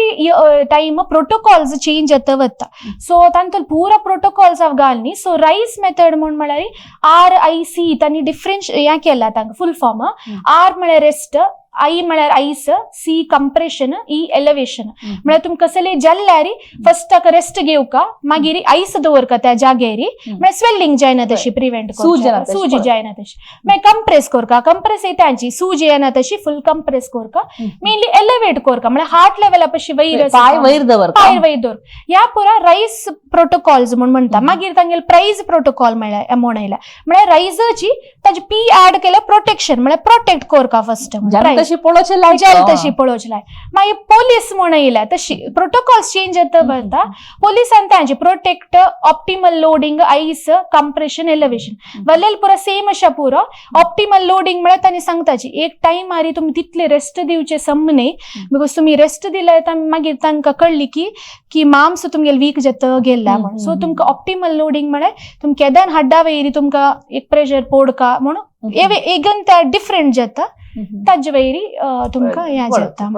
time protocols change जाता वता. सो तांतून पुरा प्रोटोकॉल्स हांव घाल न्ही. सो रायस मेथड म्हूण म्हळ्यार RIC तांणी डिफरन्स हें केला तांकां फूल फॉर्म. आर म्हळ्यार रेस्ट, I म्हळ्यार आयस, सी कंप्रेशन, ई एलिवेशन. म्हळ्यार तुमकां कसले जाल्यार फर्स्ट ताका रेस्ट घेवका, मागीर आयस दवरका त्या जाग्यार, म्हळ्यार स्वेलिंग जायना तशी प्रिवेंट, सूज येना तशी सूज पळय. जायना तशी. मागीर कंप्रेस करका, कंप्रेस तांची सूज येना तशी फुल कंप्रेस करका. मेनली एलिवेट करका, म्हळ्यार हार्ट लेवला पशी वयर, पांय वयर दवरता, पायर वयर दवर. ह्या पुरा रायस प्रोटोकॉल्स म्हूण म्हणटा. मागीर तांगेले प्रायज प्रोटोकॉल म्हळ्यार म्हूण येयला, म्हळ्यार रायसाची ताजी पी ऍड केल्या प्रोटेक्शन, म्हळ्यार प्रोटेक्ट करका फर्स्ट, जाल्यार तशी पळोवचें लायक, जेल तशी पळोवचें लायक. मागीर पोलीस म्हूण येयल्या तशी प्रोटोकॉल्स चेंज जाता वता. पोलिसान तांचे protect, optimal loading, ice, compression, elevation वल्लेल पुरा सेम अशा पुरो. ऑप्टिमल लोडिंग म्हळ्यार तांणी सांगताची एक टायम आरी तुमी तितले रेस्ट दिवचे सम न्ही, because तुमी रेस्ट दिले मागीर तांकां कळ्ळी की की मांस तुमगेले वीक जाता गेल्ला म्हूण. सो तुमकां ऑप्टिमल लोडिंग म्हळ्यार तुमी केदान हाड्डा वयरी तुमकां एक प्रेशर पोडका म्हणून एगन त्या डिफरंट जाता, ताजे वयरी तुमकां हें जाता.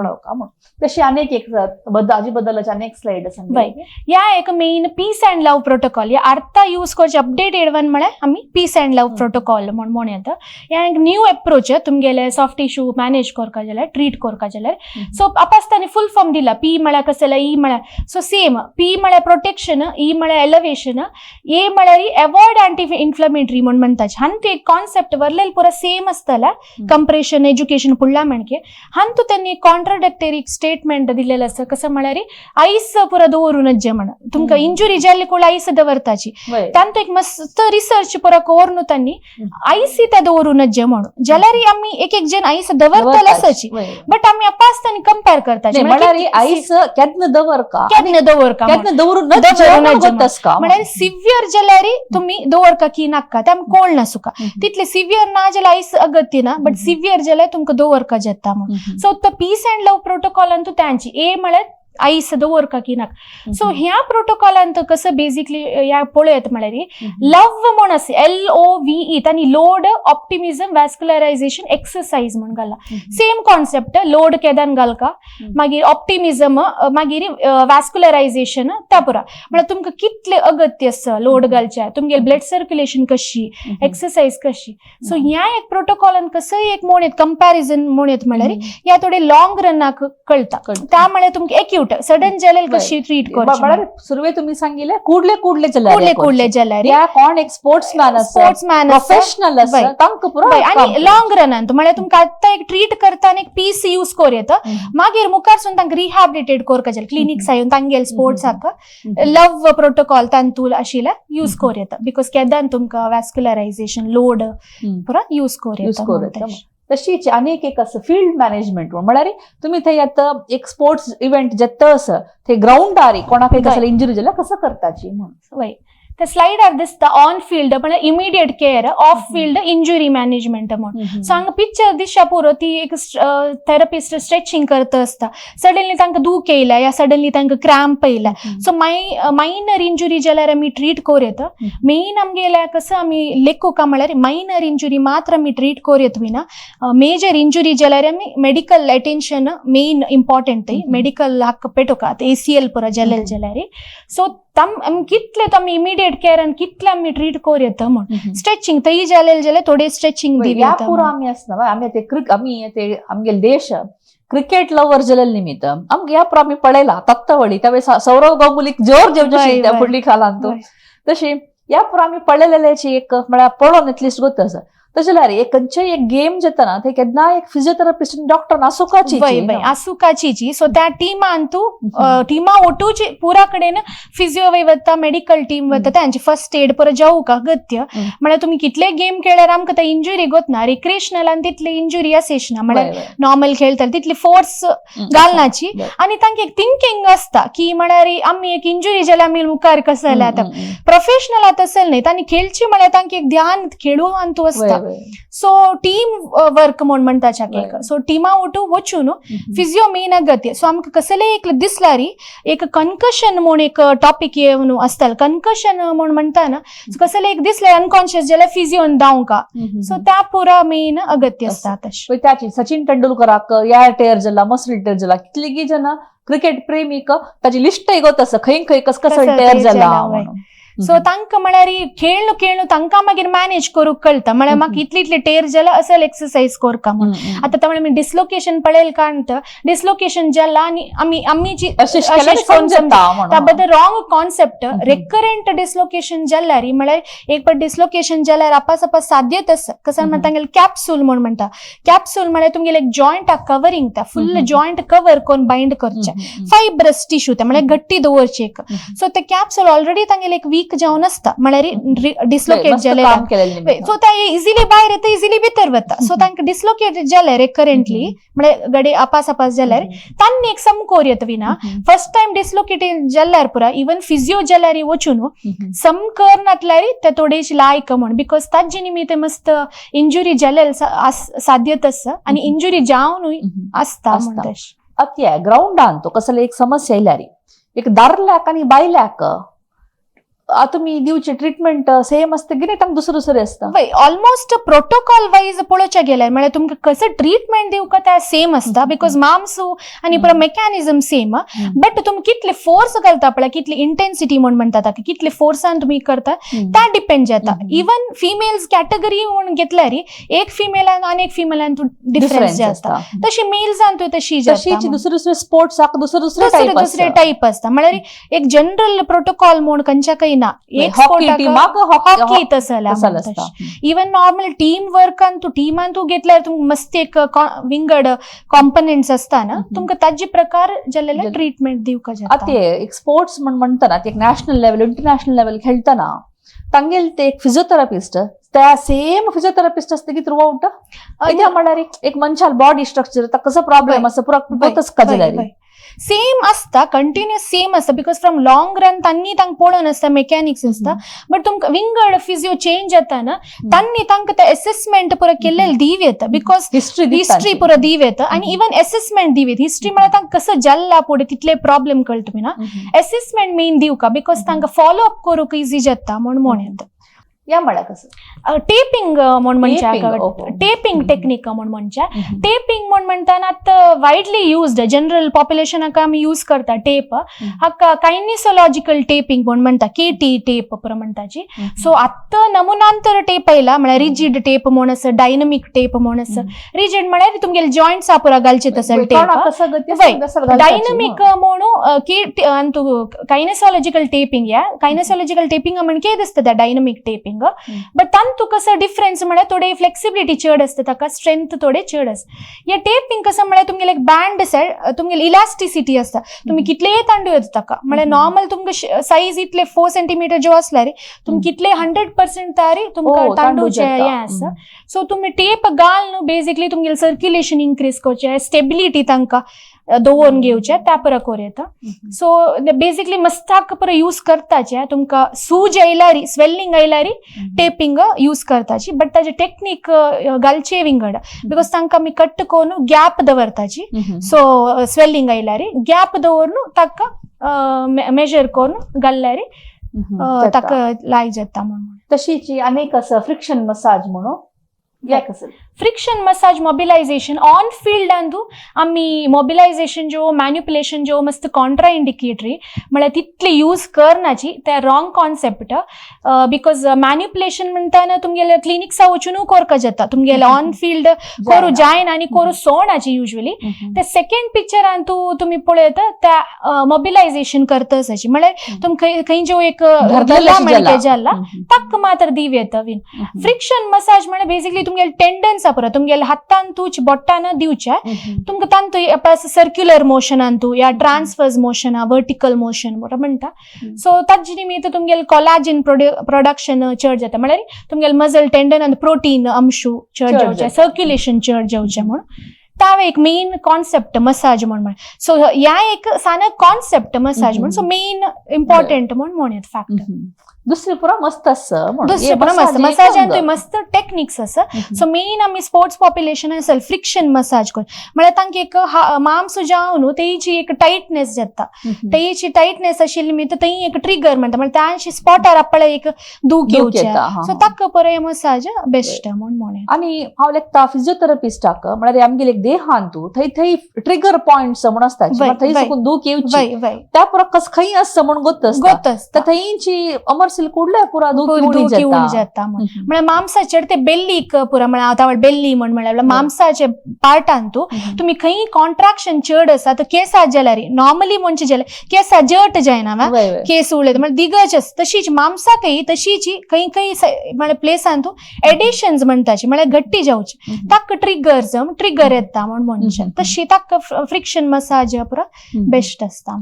तशी अनेक एक हाजे बद्दलाचे अनेक स्लायड आसा. वय, ह्या एक main peace and love protocol ह्या आतां यूज करचे अपडेटेड वन म्हळ्यार आमी पीस अँड लव प्रोटोकॉल म्हूण म्हणू येता. ह्या एक न्यू एप्रोच तुमगेले सॉफ्ट टिश्यू मॅनेज करपा जाल्यार, ट्रीट करपा जाल्यार. सो आपास्तानी फुल फॉर्म दिला, पी म्हळ्यार कसले, ई म्हळ्यार, सो सेम पी म्हळ्यार प्रोटेक्शन, ई म्हळ्यार एलिवेशन, ए म्हळ्यार अवॉयड अँटी इन्फ्लमेटरी म्हूण म्हणटाचे. हांतू एक कॉन्सेप्ट वरलेले पुरा सेम आसतला, कंप्रेशन एज्युकेशन फुडल्या म्हणके. हांतू त्यांनी कॉन्ट्राडक्टरी स्टेटमेंट दिलेलं आसा, कसं म्हळ्यार आयस पुरा दवरून जे म्हण तुमकां इंजुरी जाल्ली कोण आयस दवरताची, तांतू एक मस्त रिसर्च पुरा करून त्यांनी आयस त्या दवरून जे म्हणून जाल्यार आमी एक एक जण आयस दवरतले आसाची, बट आमी अपास कंपेर करताची. म्हळ्यार आयस केन्ना दवरका, केन्ना दवरका, केन्ना दवरून म्हळ्यार सिव्हियर जाल्यार तुमी दवरका की नाका ते आमी कोण नासुका, तितले सिव्हियर ना जाल्यार आयस अगत्य ना, बट सिव्हियर जाल्यार तुमकां दवरका जाता म्हणून. सो तो पीस अँड लव प्रोटोकॉलान तूं तांची ए म्हळ्यार आयस दवरका की नाका. सो ह्या प्रोटोकॉलान कसं बेसिकली ह्या पळयत म्हळ्यार लव म्हूण आसा, LOVE, तांणी लोड ऑप्टिमिझम वॅस्क्युलरायझेशन एक्सरसाइज म्हूण घाला. सेम कॉन्सेप्ट, लोड केदान घालका, मागीर ऑप्टिमिझम, मागीर वॅस्क्युलरायझेशन त्या पुरा. म्हळ्यार तुमकां कितले अगत्य आसा लोड घालचे, तुमगेले ब्लड सर्क्युलेशन कशी, एक्सरसाइज कशी. सो ह्या एक प्रोटोकॉलान कसंय एक म्हण येत कंपॅरिझन म्हण येत म्हळ्यार ह्या थोडे लॉंग रनाक कळटा, त्या म्हळ्यार तुमकां एक्यूट सडन जाल्यार कशी ट्रीट करची. म्हळ्यार सुरवे तुमी सांगिल्लें कुडले कुडले जाल्यार, कुडले कुडले जाल्यार ह्या कोण एक स्पोर्ट्समॅन आसा, स्पोर्ट्समॅन, प्रोफेशनल आसा, तांकां पुरो. आनी लॉंग रनान म्हळ्यार तुमकां आतां एक ट्रीट करता आनी एक पीस यूज करूं येता, मागीर मुखारसून तांकां रिहॅबिलिटेट करपा जाय क्लिनिक्स येवन तांगेले स्पोर्ट्साक लव प्रोटोकॉल तांतूल आशिल्ल्या यूज करूं येता, because केदान तुमकां वॅस्क्युलरायझेशन लोड पुरा यूज करूं येता. तशीच अनेक एक असं फील्ड मॅनेजमेंट म्हळ्यार तुमी थंय आतां एक स्पोर्ट्स इव्हेंट जाता असं थंय ग्रावंडार कोणाकय कसले इंजुरी जाल्यार कसं करताची म्हणून. वय, त्या स्लायडार दिसता ऑन फील्ड म्हळ्यार immediate care, off field injury management म्हूण. सो हांगा पिक्चर दिसच्या पुरो ती एक थेरपिस्ट स्ट्रेचिंग करता आसता, सडनली तांकां दूख येयल्या या सडनली तांकां क्रॅम्प येयला. सो मायनर इंजुरी जाल्यार आमी ट्रीट करूं येता. मेन आमगेल्या कसं आमी लेखोका म्हळ्यार मायनर इंजुरी मात्र आमी ट्रीट करूं येता ना, मेजर इंजुरी जाल्यार आमी medical attention main important, medical हक्क पेटोका ACL पुरा जालेले जाल्यार. सो तम कितले आमी इमिडिएट केअर आनी कितले आमी ट्रीट करूं येता म्हूण. स्ट्रेचिंग थंय जालेले जाल्यार थोडे स्ट्रेचिंग दिवया पुरो आमी आसना, आमी ते आमी ते आमगेले देश क्रिकेट लवर जाल्ले निमित्त आमकां ह्या पुरो आमी पळयला तत्तवळी त्यावेळेस सौरव गांगुलीक जोर जेवचे त्या फुडली खालान तूं तशी ह्या पुरो आमी पळयलेल्याची एक म्हळ्यार पळोवन एटलिस्ट गोत आसा. तशें जाल्यार एक खंयचेय एक गेम जाता ते केन्ना एक फिजियोथेरपिस्ट डॉक्टर आसुकाची आसुकाची. सो त्या टिमान तूं टिमा ओटूची पुरा कडेन फिजियो वय वता, मेडिकल टीम वता, तांची फर्स्ट एड परत जावूक अगत्य. म्हळ्यार तुमी कितले गेम खेळल्यार आमकां ते इंजुरी गोतना, रिक्रिएशनलान तितली इंजुरी आसेच ना, म्हळ्यार नॉर्मल खेळटले तितली फोर्स घालनाची. आनी तांकां एक थिंकींग आसता की म्हळ्यार आमी एक इंजुरी जाल्यार आमी मुखार कसं जाल्यार. आतां प्रोफेशनल तसं न्हय, तांणी खेळची म्हळ्यार तांकां एक ध्यान खेळून आनी तूं आसता. सो टीम वर्क म्हूण म्हणटा एक, सो टिमा ओटू वचून फिजियो मेन अगत्य. सो आमकां कसलेय एक दिसल्यार एक कन्कशन म्हूण एक टॉपीक येवन आसताले, कन्कशन म्हूण म्हणटा ना, कसलें एक दिसलें अनकॉन्शियस जाल्यार फिजियोन धांवका, सो त्या पुरा मेन अगत्य आसता तशें. त्याची सचिन तेंडुलकराक यार टेअर जाला, मसल टेअर जाला, कितलीगी जाणां क्रिकेट प्रेमीक ताची लिस्ट येत आसा खंय खंय कस कसो टेअर जाला. सो तांकां म्हळ्यार खेळणू खेळणू तांकां मागीर मॅनेज करूंक कळटा, म्हळ्यार म्हाका इतली इतली टेर जाला असल एक्सरसाइज करका म्हूण. आतां म्हळ्यार आमी डिसलोकेशन पळयल कांत डिसलोकेशन जाला आनी आमी आमी जी त्या बद्दल रॉंग कॉन्सेप्ट. रेकरंट डिसलोकेशन जाल्यार म्हळ्यार एक पाट डिसलोकेशन जाल्यार आपास आपास साध्यत आसा. कसं म्हणटा तांगेले कॅप्सूल म्हूण म्हणटा, कॅप्सूल म्हळ्यार तुमगेले एक जॉयंटाक कवरींग, त्या फुल जॉयंट कवर करून बायंड करचें, फायब्रस टिश्यू त्या म्हळ्यार गट्टी दवरची एक. सो ते कॅप्सूल ऑलरेडी तांगेले एक वीक जावन आसता, म्हळ्यार डिसलोकेट जालें, सो ते इजिली भायर येता, इजिली भितर वता. सो तांकां डिसलोकेट जालें रेकरंटली म्हळ्यार गडे आपास आपास जाल्यार तांणी एक समकोर येता विना. फर्स्ट टायम डिसलोकेट जाल्यार पुरा इवन फिजियो जाल्यार वचून सम कर नातल्यार ते थोडेशी लायक म्हूण, because ताजे निमित्त मस्त इंजुरी जालें साध्यत आसा आनी इंजुरी जावनूय आसता म्हण. तशें आतां ग्रावंडान तो कसले एक समस्या येयल्यार एक दारल्याक आनी बायल्याक तुमी दिवचे ट्रिटमेंट सेम आसता की तांकां दुसरे दुसरे आसता? ऑलमोस्ट प्रोटोकॉल वायज पळोवच्या गेल्यार म्हळ्यार तुमकां कसं ट्रिटमेंट दिवका त्या सेम आसता, because मांसू आनी पुरो मेकॅनिझम सेम. बट तुमी कितले फोर्स घालता पळय, कितली इंटेन्सिटी म्हूण म्हणटा ताका, कितले फोर्सान तुमी करता त्या डिपेंड जाता. इवन फिमेल्स कॅटेगरी म्हूण घेतल्यार एक फिमेलान आनी एक फिमेलान डिफरन्स जाता, तशी मेल्सान तूं तशी जाता. दुसरे दुसरे स्पोर्ट्साक दुसरे दुसरे दुसरे टायप आसता. म्हळ्यार एक जनरल प्रोटोकॉल म्हूण खंयच्या ना, एक हॉकी तसं इवन नॉर्मल टीम वर्कान तूं टिमान तूं घेतल्यार तुमकां मस्त एक विंगड कॉम्पोनंट्स आसता ना, तुमकां ताजे प्रकार जाल्ले ट्रिटमेंट दिवका जाता. आतां एक स्पोर्ट्स म्हण म्हणटना एक नॅशनल लेवल इंटरनॅशनल लेवल खेळटना तांगेले ते एक फिजियोथेरपिस्ट त्या सेम फिजियोथेरपिस्ट आसता की थ्रू आउट? कित्याक म्हळ्यार एक मनशाल बॉडी स्ट्रक्चर कसो प्रॉब्लेम आसा पुरो गोतच जाल्यार सेम आसता, कंटिन्युअस सेम आसता, because from long run तांणी तांकां पळोवन आसता, मेकॅनिक्स आसता. बट तुमकां विंगड फिजियो चेंज जाता ना, तांणी तांकां ते एसेसमेंट पुरो केल्लें दीव येता, because history पुरो दीव येता आनी इवन एसेसमेंट दीव येता. हिस्ट्री म्हळ्यार तांकां कसो जाल्ला फुडें तितले प्रॉब्लेम कळटा ना, एसेसमेंट मेन दिवका, because तांकां फॉलो अप करूंक इजी जाता म्हूण म्हण येता. या म्हळ्यार कसं टेपिंग म्हूण म्हणच्या, टेपिंग टेक्निक म्हूण म्हणच्या. टेपिंग म्हूण म्हणटाना आतां वायडली युज्ड जनरल पॉप्युलेशनाक आमी यूज करता टेप हाका कायनिसोलॉजिकल टेपिंग म्हूण म्हणटा, केटी टेप पुरो म्हणटाची. सो आतां नमुनांतर टेप आयला, म्हळ्यार रिजीड टेप म्हूण आसा, डायनमीक टेप म्हूण आसा. रिजीड म्हळ्यार तुमगेले जॉयंट्स पुरो घालचे तसले टेप. डायनमीक म्हणून के कायनेसॉलॉजिकल टेपिंग, या कायनेसॉलॉजिकल टेपिंग म्हण कितें दिसता त्या डायनमीक टेपिंग. बट तांतू कसो डिफरन्स म्हळ्यार थोडे फ्लेक्सिबिलिटी चड आसता ताका, स्ट्रेंथ थोडे चड आसता. हे टेपिंग कसं म्हळ्यार तुमगेले एक बँड आसा, तुमगेले इलास्टिसिटी आसता, तुमी कितलेय तांडू येता ताका. म्हळ्यार नॉर्मल तुमकां सायज इतले 4 सेंटीमिटर जो आसल्यार तुमी कितले 100% तारी तुमकां तांडूचे हें आसा. सो तुमी टेप घाल न्हू, बेजिकली तुमगेले सर्क्युलेशन इन्क्रीज करचें, स्टेबिलिटी तांकां दवरून घेवचें त्या पुरो कोर येता. सो बेजिकली मस्ताक पुरो यूज करताचे, तुमकां सूज आयल्यार स्वेल्लिंग आयल्यार टेपिंग यूज करताची. बट ताजे टेक्नीक घालचे विंगड, because तांकां आमी कट करून गॅप दवरताची. सो स्वेल्लिंग आयल्यार गॅप दवरून ताका मेजर करून घालल्यार ताका लायक जाता म्हणून. तशीच अनेक आसा फ्रिक्शन मसाज म्हणून. Friction massage mobilisation on field अंदू आमी मोबिलायझेशन जो मॅन्युप्युलेशन जो मस्त कॉन्ट्रा इंडिकेटरी, म्हळ्यार तितले यूज करनाची, ते रॉंग कॉन्सेप्ट, because मॅन्युप्युलेशन म्हणटाना तुमगेले क्लिनिक्सा वचूनू कोरका जाता, तुमगेले ऑन फील्ड करू जायना आनी करू सोणाची युजली. ते सेकंड पिक्चरान तूं तुमी पळयता त्या मोबिलायझेशन करता अशी, म्हळ्यार तुमकां खंय जो एक धरलेले जाला ताक मात्र दिव येता बीन. फ्रिक्शन मसाज म्हळ्यार बेसिकली तुमगेले टेंडन्स पुरो तुमगेले हातान तूच बोटान दिवचे तुमकां, तांतू सर्क्युलर मोशनान तूं या ट्रान्सफर्स मोशन, वर्टिकल मोशन म्हणटा. सो ताजे निमित्त तुमगेले कोलाजिन प्रोडक्शन चड जाता, म्हळ्यार तुमगेले मजल टेंडन आनी प्रोटीन अंशू चड जावचे, सर्क्युलेशन चड जावचें म्हूण तावे एक मेन कॉन्सेप्ट मसाज म्हूण. सो ह्या एक सान कॉन्सेप्ट मसाज म्हूण, सो मेन इम्पॉर्टंट म्हूण म्हणून फॅक्ट. दुसरी पुरा मस्त आसा. दुसरी पुरा मस्त मसाजान तुवें मस्त टेक्निक्स आसा. सो मेन आमी स्पोर्ट्स पॉप्युलेशन आसल फ्रिक्शन मसाज कर, म्हळ्यार तांकां एक मांस जावन न्हू तेची एक टायटनेस जाता. तेची टायटनेस आशिल्ली निमित्त थंय एक ट्रिगर म्हणटा, म्हळ्यार तांची स्पॉटार आपल्या एक दूख येवचें, सो ताका बरें मसाज बेस्ट म्हूण म्हणून. आनी हांव लेखता फिजियोथेरपिस्टाक, म्हळ्यार आमगेले एक देहान तूं थंय थंय ट्रिगर पॉयंट्स म्हूण आसता, थंय सकून दूख येवची, त्या पुरा कस खंय आसता म्हूण गोत आसता, थंयची अमरसिल कुडले पुरा दूख येवन जाता. म्हळ्यार मांसाचेर ते बेल्लीक पुरा, म्हळ्यार आतां बेल्ली म्हण म्हळ्यार मांसाचे पार्टान तूं तुमी खंय कॉन्ट्राक्शन चड आसा तर केसा जाल्यार नॉर्मली म्हणचे जाल्यार केसा जट जायना, केस उडले म्हळ्यार दिगज आसा, तशीच मांसाकय तशीच खंय खंय म्हळ्यार प्लेसान तूं एडिशन्स म्हणटाची, म्हळ्यार घट्टी जावची, ताका ट्रिगर्स ट्रिगर येता म्हण म्हणचे, तशी ताका फ्रिक्शन मसाज पुरा बेस्ट आसता.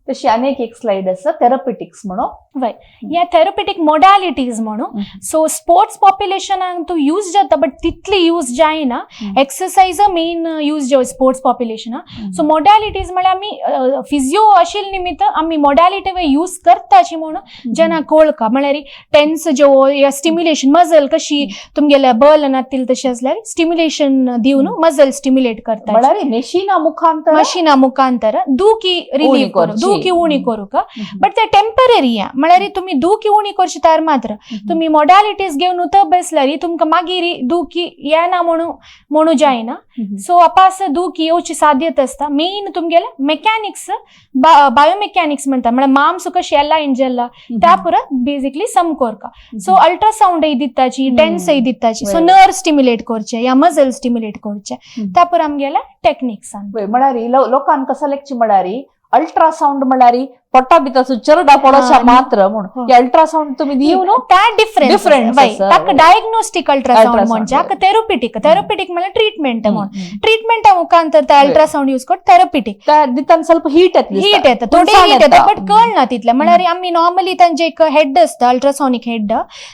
तशी अनेक एक स्लाइड आसा थेरपिटिक्स म्हणून. वय, ह्या थेरपिटीक मोडालिटीज म्हणून. सो स्पोर्ट्स पॉप्युलेशनाक तूं यूज जाता, बट तितली यूज जायना, एक्सरसाइज मेन यूज जाव स्पोर्ट्स पॉप्युलेशनाक. सो मोडालिटीज म्हळ्यार आमी फिजियो आशिल्ले निमित्त आमी मोडालिटी यूज करताची म्हणून जेन्ना कळका, म्हळ्यार टेन्स ज्यो या स्टिम्युलेशन मजल कशी तुमगेल्या बल नातील तशें आसल्यार स्टिम्युलेशन दिवन मजल स्टिम्युलेट करता, म्हळ्यार मशिना मुखांतर मशिना मुखांतर दुखी रिलीव करूं, दुखी उणी करूंक, बट ते टेंपररी. म्हळ्यार तुमी दुखी उणी करची तर मात्र तुमी मोडालिटीज घेवन उतर बसल्यार तुमकां मागीर दुखी येना म्हणू म्हणू जायना. सो अपास दुखी येवची साध्यता आसता. मेन तुमगेले मेकॅनिक्स, बायोमेकॅनिक्स म्हणटा, म्हळ्यार मांस कशी अलायन जाला त्या पुरा बेसिकली सम कोरका. सो अल्ट्रासावंड दिताची, टेन्स दिताची, सो नर्व स्टिम्युलेट करचे या मजल स्टिम्युलेट करचे, त्या पुरा आमगेले टेक्निक्स. म्हळ्यार लोकांक कसं लेखची, म्हळ्यार अल्ट्रासावंड म्हळ्यार पोटा भितर चरडा पडोच्या मात्र म्हूण अल्ट्रासावंड तुम्ही दिव न्हू. त्या डिफरन्स, ताका डायग्नोस्टीक अल्ट्रासावंड म्हणजे, थेरपिटीक, थेरपिटीक म्हळ्यार ट्रिटमेंट म्हूण, ट्रिटमेंटा मुखांतर ते अल्ट्रासावंड यूज कर थेरपिटीक. दितान ಸ್ವಲ್ಪ हीट येता, हीट येता, थोडे हीट येता, बट कळना तितले. म्हळ्यार आमी नॉर्मली तांचे एक हेड आसता, अल्ट्रासॉनिक हेड,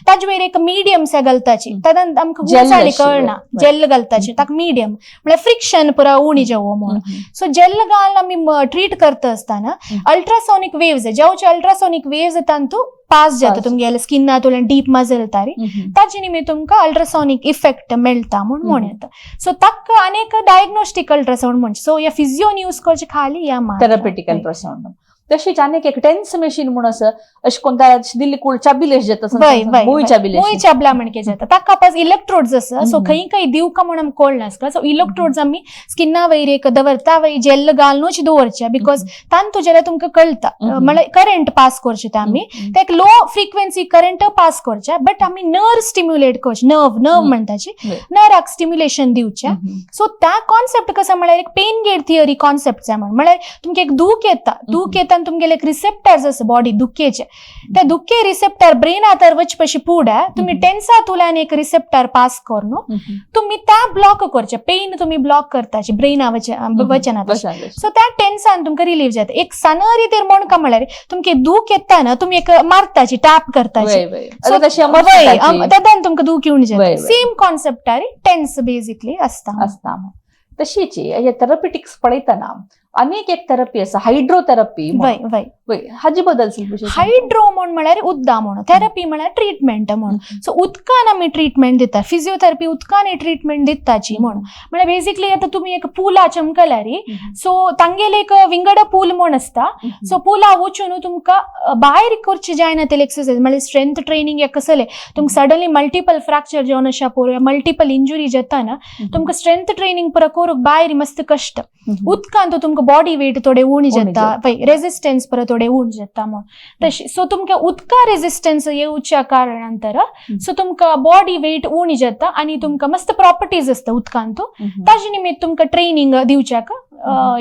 ताजे वयर एक मिडियम सा घालताची, तातूंत आमकां हुनसाणी कळना, जेल घालताची ताका मिडियम म्हळ्यार फ्रिक्शन पुरा उणी जावो म्हणून. सो जेल घालून आमी ट्रीट करता आसतना अल्ट्रासॉनिक वेव्स जेवचे, अल्ट्रासॉनिक वेव्स तांतू पास जाता तुमगेले स्किनांतल्यान डीप मजल तारी, ताजे निमित्त तुमकां अल्ट्रासॉनिक इफेक्ट मेळटा म्हूण म्हण येता. सो ताका आनी डायग्नोस्टीक अल्ट्रासावंड म्हणजे, सो ह्या फिजियोन यूज करचे खाली ह्या थेरपिटीक अल्ट्रासावंड. तशीच आनीक एक टेन्स मशीन म्हूण आसा, अशें कोणता दिल्ली कूळ चाबिलेश जाता, मुय चाबला म्हणके जाता, ताका पास इलेक्ट्रोड्स आसा. सो खंय खंय दिवका म्हूण आमकां कळनासता, सो इलेक्ट्रोड्स आमी स्किना वयर एक दवरता वय, जेल घालूनच दवरचे, because तांतू जाल्यार तुमकां कळटा, म्हळ्यार करंट पास करचे ते आमी, ते एक लो फ्रिक्वेन्सी करंट पास करचे, बट आमी नर्व स्टिम्युलेट करचे, नर्व नर्व म्हणटाची, नर्वाक स्टिम्युलेशन दिवचे. सो त्या कॉन्सेप्ट कसं म्हळ्यार एक पेन गेट थियरी कॉन्सेप्ट म्हण, म्हळ्यार तुमकां एक दूख येता, दूख येता तुमगेले एक रिसेप्टर्स आसा बॉडी दुखेचे, त्या दुखे रिसेप्टर ब्रेनातर वचपाशी पुढे तुम्ही टेन्सातुल्यान एक रिसेप्टर पास करून तुम्ही त्या ब्लॉक करचे, पेन तुम्ही ब्लॉक करताची ब्रेना वचना. सो त्या टेन्सान तुमकां रिलीफ जाता. एक सनरी रितीर म्हणका म्हळ्यार तुमकां दूख येता ना, तुमी एक मारताची, टॅप करताची, तेन्ना तुमकां दूख येवन जाता. सेम कॉन्सेप्टार टेन्स बेसिकली आसता आसता. तशीच हे थेरपिटिक्स पळयतना अनेक एक थेरपी आसा, हायड्रोथेरपी. वय वय. वय, हाजे बद्दल ಸ್ವಲ್ಪ विशय सांग. हायड्रो म्हण म्हळ्यार उद्दा म्हणून, थेरपी म्हळ्यार ट्रिटमेंट म्हणून. सो उदकान आमी ट्रिटमेंट दिता, फिजियोथेरपी उदकान ट्रिटमेंट दिताची म्हणून. म्हळ्यार बेसिकली आतां तुमी एक पुला चमकल्यारी, सो तांगेले एक विंगड पूल म्हण आसता. सो पुला वचून तुमकां भायर करचे जायना तेले एक्सरसाइज, म्हळ्यार स्ट्रेंथ ट्रेनिंग या कसले तुमकां सडनली मल्टिपल फ्रॅक्चर जावन अशा पोर मल्टिपल इंजुरी जाता ना, तुमकां स्ट्रेंथ ट्रेनिंग पुरा करूंक भायर मस्त कश्ट. उदकान तो तुमकां बॉडी वेट थोडे उणी उणी जाता, जाता. पळय रेजिस्टन्स परत थोडे उणी जाता म्हण तशी. सो तुमकां उदका रेजिस्टन्स येवच्या कारणान तर सो तुमकां बॉडी वेट उणी जाता आनी तुमकां मस्त प्रॉपर्टीज आसता उदकान तो ताजे निमित्त तुमकां ट्रेनिंग दिवच्याक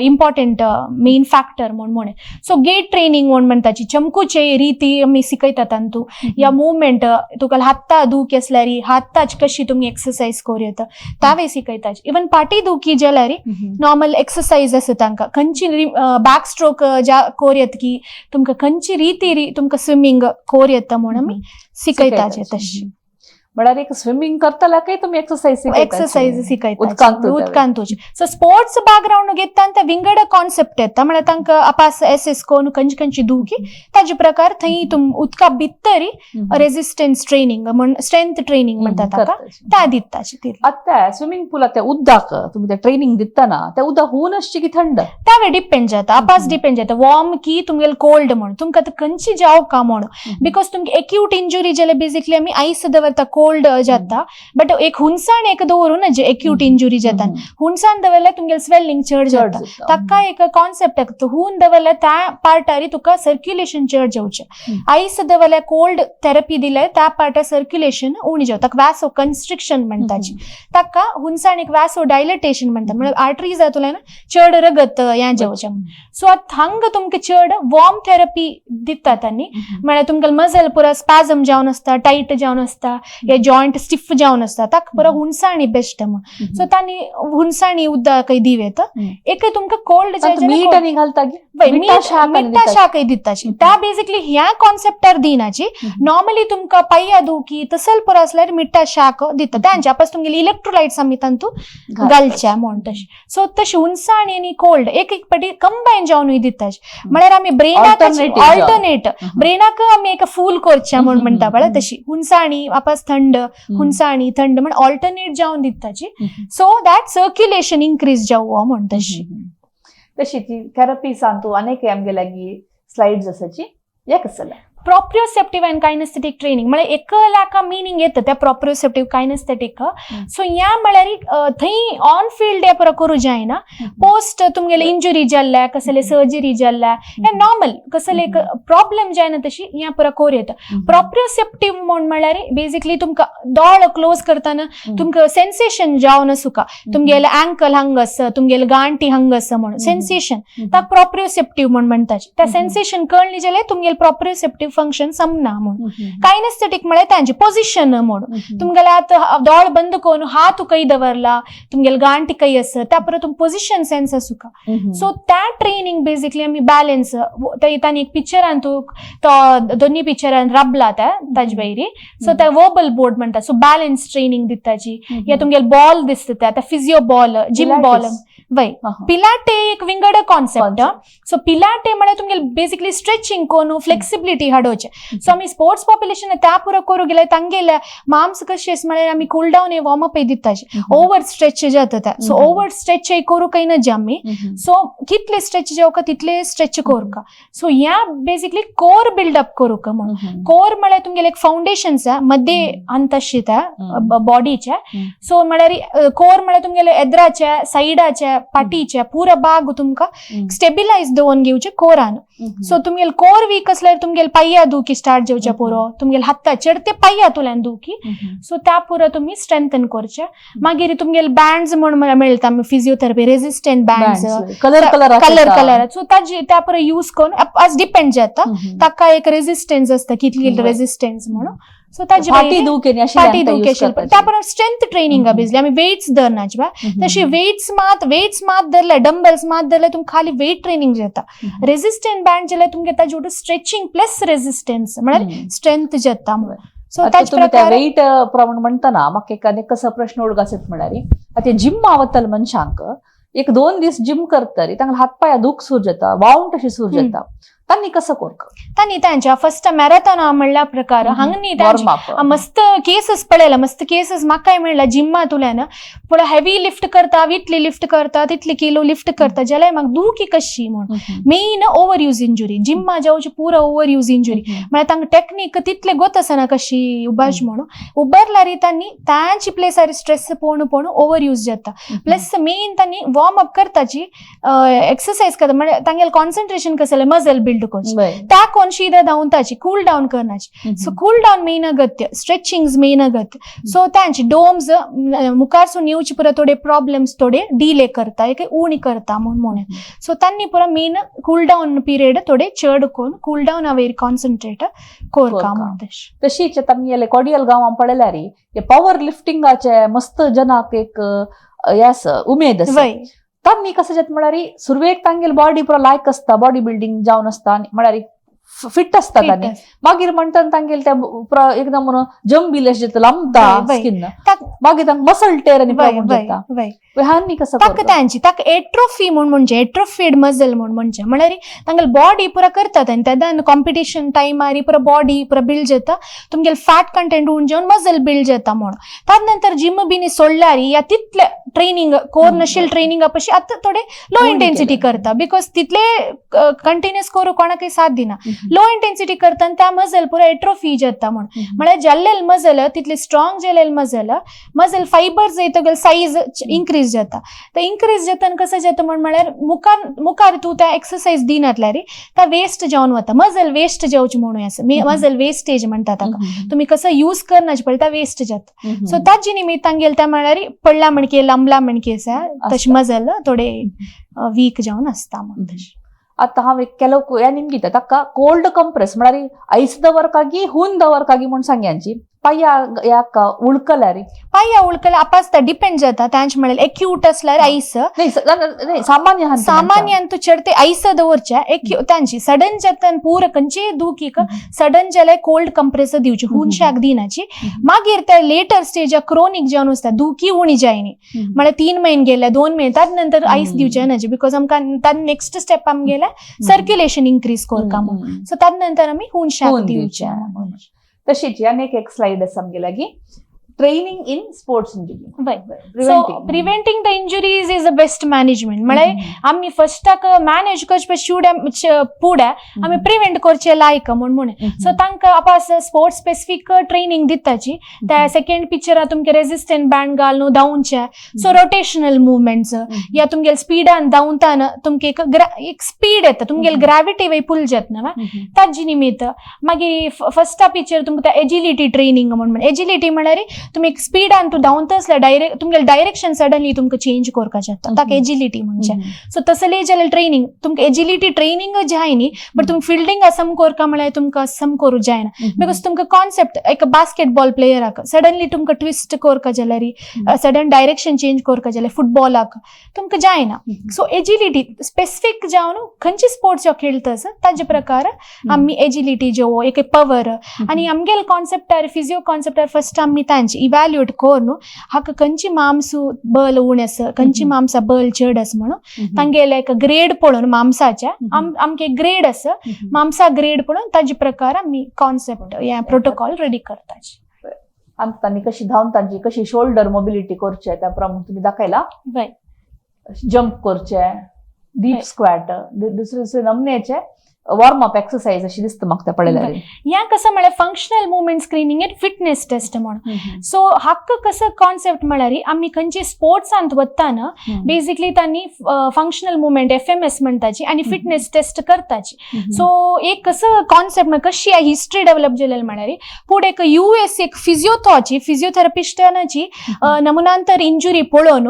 इम्पॉर्टंट मेन फॅक्टर म्हूण म्हणे. सो गेट ट्रेनिंग म्हूण म्हणटाची, चमकूचे रिती आमी शिकयतात तांतू या मुवमेंट, तुका हाता दुखी आसल्यार हाताची कशी तुमी एक्सरसाइज करूं येता तावे शिकयतात. इवन पाटी दुखी जाल्यार नॉर्मल एक्सरसाइज आसा तांकां, खंयची बॅक स्ट्रोक ज्या कोर येता की तुमकां खंयची रिती तुमकां स्विमींग कोर येता म्हूण आमी शिकयताचे तशी. म्हळ्यार एक स्विमींग करतल्याकय तुमी एक्सरसाइज? एक्सरसाइज शिकयता. उदकांत. उदकांत. सो स्पोर्ट्स बॅकग्राउंड घेता ते विंगड कॉन्सेप्ट येता, म्हळ्यार तांकां अपास एस एस कोन खंयची खंयची दुखी ताजे प्रकार थंय तुम उदका भितरी रेजिस्टन्स ट्रेनिंग म्हण, स्ट्रेंथ ट्रेनिंग म्हणटा ताका, त्या दिताची ती. आतां स्विमींग पुलात त्या उदक तुमी ते ट्रेनिंग दितना त्या उदक हून आसची की थंड? त्यावे डिपेंड जाता, अपास डिपेंड जाता वॉर्म की तुमगेले कोल्ड म्हण, तुमकां आतां खंयची जावं का म्हण. Because तुमकां एक्यूट इंजुरी जाल्यार बेसिकली आमी आयस दवरता, कोल्ड जाता. बट एक हुनसाण एक दवरून जे एक्यूट इंजुरी जाता, हुनसाण दवरल्यार तुमगेले स्वेलिंग चड जाता. ताका एक कॉन्सेप्ट आसता, हून दवरल्यार त्या पार्टारी तुका सर्क्युलेशन चड जावचें. आयस दवरल्यार, कोल्ड थेरपी दिल्यार त्या पार्टार सर्क्युलेशन उणी जावं, ताका वॅसो कन्स्ट्रिक्शन म्हणटाची. ताका हुनसाण एक वॅसो डायलटेशन म्हणटा, म्हळ्यार आर्टरी जातल्यान चड रगत हें जावचें. सो आतां हांगा तुमकां चड वॉर्म थेरपी दितात आनी म्हळ्यार तुमकां मजल पुरा स्पॅझम जावन आसता, टायट जावन आसता या जॉयंट स्टिफ जावन आसता, ताका पुरा हुनसाणी बेस्ट म्हण. सो तांणी हुनसाणी उदक दिव येता. एक तुमकां कोल्ड मीठ आनी घालता की मिठा शाक आनी मिठा दिता. शाकय दिताची. त्या बेसिकली ह्या कॉन्सेप्टार दिनाची. नॉर्मली तुमकां पाया दुखी तसल पुरो आसल्यार मिठा शाक दिता तांच्या पास, तुमगेली इलेक्ट्रोलायट्स आमी तांतू घालच्या म्हण तशें. सो तशी हुनसाणी आनी कोल्ड एक एक पाटी कंबायन जावनूय दिता, म्हळ्यार आमी ब्रेनाक Alternative जावन. ऑल्टरनेट ब्रेनाक आमी एक फूल करच्या म्हण म्हणटा पळय तशी, हुनसाणी वापस थंड, हुनसाणी थंड म्हण ऑल्टरनेट जावन दिताची, सो that circulation increase जावं म्हण तशी. तशी ती थेरपी सांगतो अनेक आमगे लागीं स्लायड्स आसाची या कसला. प्रोप्रियोसेप्टिव्ह अँड कायनेस्थेटिक ट्रेनिंग म्हळ्यार एकलाका मिनींग येता त्या प्रोप्रियोसेप्टिव्ह कायनेस्थेटिक. सो ह्या म्हळ्यार थंय ऑन फिल्ड हे पुरो करूं जायना, पोस्ट तुमगेले इंजुरी जाल्ल्या, कसले सर्जरी जाल्ल्या या नॉर्मल कसले एक प्रॉब्लेम जायना तशी ह्या पुरो करूं येता. प्रोप्रियोसेप्टिव्ह म्हण म्हळ्यार बेसिकली तुमकां दोळ क्लोज करतना तुमकां सेन्सेशन जावन आसूका, तुमगेले अँकल हांगा आसा, तुमगेले गांठी हांगा आसा म्हणून सेन्सेशन, ताका प्रोप्रियोसेप्टिव्ह म्हण म्हणटाचे. त्या सेन्सेशन कळ्ळी जाल्यार तुमगेले प्रोप्रियोसेप्टिव्ह फंक्शन समना म्हणून. कायनेस्थेटिक म्हळ्यार तांचे पोझिशन म्हणून, तुमगेले आतां दोळ बंद करून हात खंय दवरला, तुमगेले गांठी खंय आसा, त्या परत तुमकां पोझिशन सेन्स आसूका. सो त्या ट्रेनिंग बेसिकली आमी बॅलन्स तांणी एक पिक्चरान तूं तो दोन्ही पिक्चरान रबला त्या ताजे भायरी. सो त्या वर्बल बोर्ड म्हणटा, सो बॅलन्स ट्रेनिंग दिताची या तुमगेले बॉल दिसता त्या फिजियो बॉल, जिम बॉल. वय, पिलाटे एक विंगड कॉन्सेप्ट. सो पिलाटे म्हळ्यार तुमगेले बेसिकली स्ट्रेचिंग करून फ्लेक्सिबिलिटी हाडोवचें. सो आमी स्पोर्ट्स पॉप्युलेशन त्या पुरो करूं गेल्यार तांगेले मांस कशें म्हळ्यार आमी कूल डावन वॉर्म अप दिताचे, ओवर स्ट्रेच जाता त्या. सो ओवर स्ट्रेच करूं काय नजे आमी. सो कितले स्ट्रेच जावका तितले स्ट्रेच करूका. सो ह्या बेसिकली कोर बिल्डअप करूका म्हणून. कोर म्हळ्यार तुमगेले एक फाउंडेशन मध्ये अंतशी त्या बॉडीचे. सो म्हळ्यार कोर म्हळ्यार तुमगेले एदराचे, सायडाचे, पाटीचे पुरा भाग तुमकां स्टेबिलायज दवरून घेवचे कोरान. सो तुमगेले कोर वीक आसल्यार तुमगेले पांया दुखी स्टार्ट जावचे पुरो, तुमगेले हाता चड ते पांया तुल्यान दुखी. सो त्या पुरो तुमी स्ट्रेंथन करचे. मागीर तुमगेले बँड्स म्हण मेळटा physiotherapy, resistant bands. Colour colour. Colour colour. So ताजी त्या पुरो यूज करून आज डिपेंड जाता, ताका एक रेजिस्टन्स आसता कितली रेजिस्टन्स म्हणून. सो ताजी फाटी दुखे. फाटी दुखे त्या परत स्ट्रेंथ ट्रेनिंग बेसिकली आमी वेट्स धरनाची बा तशी. वेट्स मात धरले, डंबल्स मात धरले, तुमकां खाली वेट ट्रेनिंग जाता. रेजिस्टंट बँड जाल्यार तुमगे ताजे स्ट्रेचिंग प्लस रेजिस्टन्स म्हळ्यार स्ट्रेंथ जाता म्हणून. सो ताचे प्रकार वेट प्रमाण म्हणटना म्हाका एक आनी कसो प्रश्न उडगास येता म्हळ्यार आतां जिम वतले मनशांक एक दोन दीस जिम करतरी तांकां हात पाया दूख सुरू जाता, वावंट अशी सुरू जाता, तांणी कसं कोरक? तांणी तांच्या फर्स्ट मॅरेथॉन म्हणल्या प्रकार हांगनी तांची वॉर्म अप. मस्त केसेस पळयला, मस्त केसेस म्हाकाय म्हणला जिम्मा तुल्यान पूण हेवी लिफ्ट करता, इतली लिफ्ट करता, तितली किलो लिफ्ट करता जाल्यार म्हाका दुखी कशी म्हूण. मेन ओवर यूज इंजुरी, जिम्मा जावची पुरा ओवर यूज इंजुरी. म्हळ्यार तांकां टेक्नीक तितले गोत आसना कशी उबाज म्हणून उबारल्यार तांणी तांची प्लेसार स्ट्रेस पोवून पोवून ओवर यूज जाता. प्लस मेन तांणी वॉर्म अप करताची, एक्सरसाइज करता, म्हळ्यार तांगेले कॉन्सन्ट्रेशन कसलें मजल बिल्ड करची, त्या कोण शिदा धांवताची, कूल डावन करनाची. सो कूल डावन मेन अगत्य, स्ट्रेचिंग्स मेन अगत्य. सो तांची डोम्स मुखारसून येवची पुरा थोडे प्रॉब्लेम्स थोडे डिले करता, एक उणी करता म्हूण म्हणून. सो तांणी पुरा मेन कूल डावन पिरियड थोडे चड करून कूल डावन वयर कॉन्सन्ट्रेट कोरका कोरका. म्हूण तशें. तशीच आमगेले कोडियल गांवां पळयल्यार हे पॉवर लिफ्टिंगाचे मस्त जनाक एक हे आसा, उमेद आसा. तांणी कसं जाता म्हळ्यार सुरवेक तांगेली बॉडी पुरो लायक आसता, बॉडी बिल्डिंग जावन आसता आनी म्हळ्यार फिट आसता तांणी. मागीर म्हणटा तांगेले ते पुरो एकदम म्हणून जंबील अशें जाता, लांबता स्किन, मागीर तांकां मसल टेर आनी प्रॉब्लम जाता. ह्यांनी कसं ताका करता? तांची ताका एट्रोफी म्हूण म्हणजे एट्रोफीड मजल म्हूण म्हणजे म्हळ्यार तांगेले बॉडी पुरा करतात आनी तेन्ना कॉम्पिटिशन टायमार पुरा बॉडी पुरा बिल्ड जाता, तुमगेले फॅट कंटेंट उण जावन मजल बिल्ड जाता म्हूण. ताजे नंतर जिम बीन सोडल्यार या तितले ट्रेनिंग कोर नशील ट्रेनिंग पशी आतां थोडे लो उणी इंटेन्सिटी केल्या. करता, because तितले कंटिन्युअस करू कोणाकय साथ दिना. लो इंटेन्सिटी करता आनी त्या मजल पुरा एट्रोफी जाता म्हूण. म्हळ्यार जाल्लेले मजल तितले स्ट्रॉंग जाल्लेले मजल, मजल फायबर्स येतगेर सायज इन्क्रीज जाता. ते इन्क्रीज जाता आनी कसं जाता म्हण म्हळ्यार मुखार मुखार तूं त्या एक्सरसाइज दिनातल्यार ता वेस्ट जावन वता, मजल वेस्ट जावची म्हणून आसा, मजल वेस्टेज म्हणटा ताका. तुमी कसं यूज करनाचे पडटा, वेस्ट जाता. सो ताजे निमित्त तांगेले त्या म्हळ्यार पडला म्हणके लांबला म्हणके आसा तशें मजल थोडे वीक जावन आसता म्हण तशें. आतां हांव एक ಕೆಲವು ह्या निमगिता ताका कोल्ड कंप्रेस म्हळ्यार आयस दवरकागी हून दवरकागी म्हूण सांग्यांची पांया ह्याका उळकल्यार. पांया उळकल्यार आपासता डिपेंड जाता तांचे म्हळ्यार एक्यूट असल्यार आयस. नाही, नाही, सामान्य हांत सामान्य अंतू चडते आयस दवरचे एक्यू तांची सडन जाता पूर खंयचेय दुखीक सडन जाल्यार कोल्ड कंप्रेसर दिवची, हुनशाक दिनाची. मागीर त्या लेटर स्टेज क्रोनीक जावन आसता, दुखी उणी जायनी, म्हळ्यार 3 म्हयने गेले, 2 म्हयने, ताजे नंतर आयस दिवचे नाची, because आमकां ताजे नेक्स्ट स्टेप आमगेले सर्क्युलेशन इन्क्रीज करता म्हूण. सो ताजे नंतर आमी हुनशाक हून दिवचे. दिवचे. तशीच आनी एक स्लायड आसा आमगे लागीं, training in sports injury. So preventing the injuries is the best management. म्हळ्यार आमी फर्स्टाक मॅनेज करचे पयलीं पुढे आमी प्रिव्हेंट करचे लायक म्हूण म्हणून. सो तांकां आपास स्पोर्ट्स स्पेसिफीक ट्रेनिंग दिताची. त्या सेकंड पिक्चरां तुमगे रेजिस्टंट बँड घालून धांवचे, सो रोटेशनल मुवमेंट्स या तुमगेले स्पिडान धांवताना तुमगे एक एक स्पीड येता, तुमगेले ग्रॅविटी वय पुल जाता न्हू ताजे निमित्त. मागीर फर्स्टा पिक्चर तुमकां एजिलिटी ट्रेनिंग म्हूण. एजिलिटी म्हळ्यार तुमी एक स्पिडान तूं धांवता आसल्यार डायरेक्ट तुमगेले डायरेक्शन सडनली तुमकां चेंज करपाक जाता, ताका एजिलिटी म्हणजे. सो तसले जाल्यार ट्रेनिंग तुमकां एजिलिटी ट्रेनिंग जाय न्ही, बट तुमकां फिल्डिंग असम करका म्हळ्यार तुमकां असम करूं जायना, because तुमकां कॉन्सेप्ट एक बास्केटबॉल प्लेयराक सडनली तुमकां ट्विस्ट करका जाल्यार, सडन डायरेक्शन चेंज करका जाल्यार फुटबॉलाक तुमकां जायना. सो एजिलिटी स्पेसिफीक जावन खंयचे स्पोर्ट्स जो खेळटा आसा ताजे प्रकार आमी एजिलिटी जो एक पवर आनी आमगेले कॉन्सेप्टार फिजियो कॉन्सेप्टार फर्स्ट आमी तांची इव्हॅल्युएट करून हाका खंयची मांसू बल उणें आसा, खंयची मांसा बल चड आसा म्हणून तांगेले एक ग्रेड पळोवन मांसाच्या आमगे ग्रेड आसा, मांसा ग्रेड पळोवन ताजे प्रकार आमी कॉन्सेप्ट हे प्रोटोकॉल रेडी करताची. आनी तांणी कशी धांवन तांची कशी शोल्डर मोबिलिटी करचे त्या प्रमाण तुमी दाखयला. जंप करचे, डीप स्क्वॅट, दुसरे दुसरे नमन्याचे वॉर्म अप एक्सरसाइज अशी दिसता म्हाका त्या पळयल्यार. ह्या कसं म्हळ्यार functional movement screening and fitness test म्हणून. सो हाका कसं कॉन्सेप्ट म्हळ्यार आमी खंयचे स्पोर्ट्सांत वताना बेसिकली तांणी फंक्शनल मुवमेंट FMS म्हणटाची आनी फिटनेस टेस्ट करताची. सो एक कसं कॉन्सेप्ट कशी हिस्ट्री डेव्हलप जालेली म्हळ्यार पूण एक US एक फिजियोथॉची फिजियोथेरपिस्टाची नमुनांतर इंजुरी पळोवन,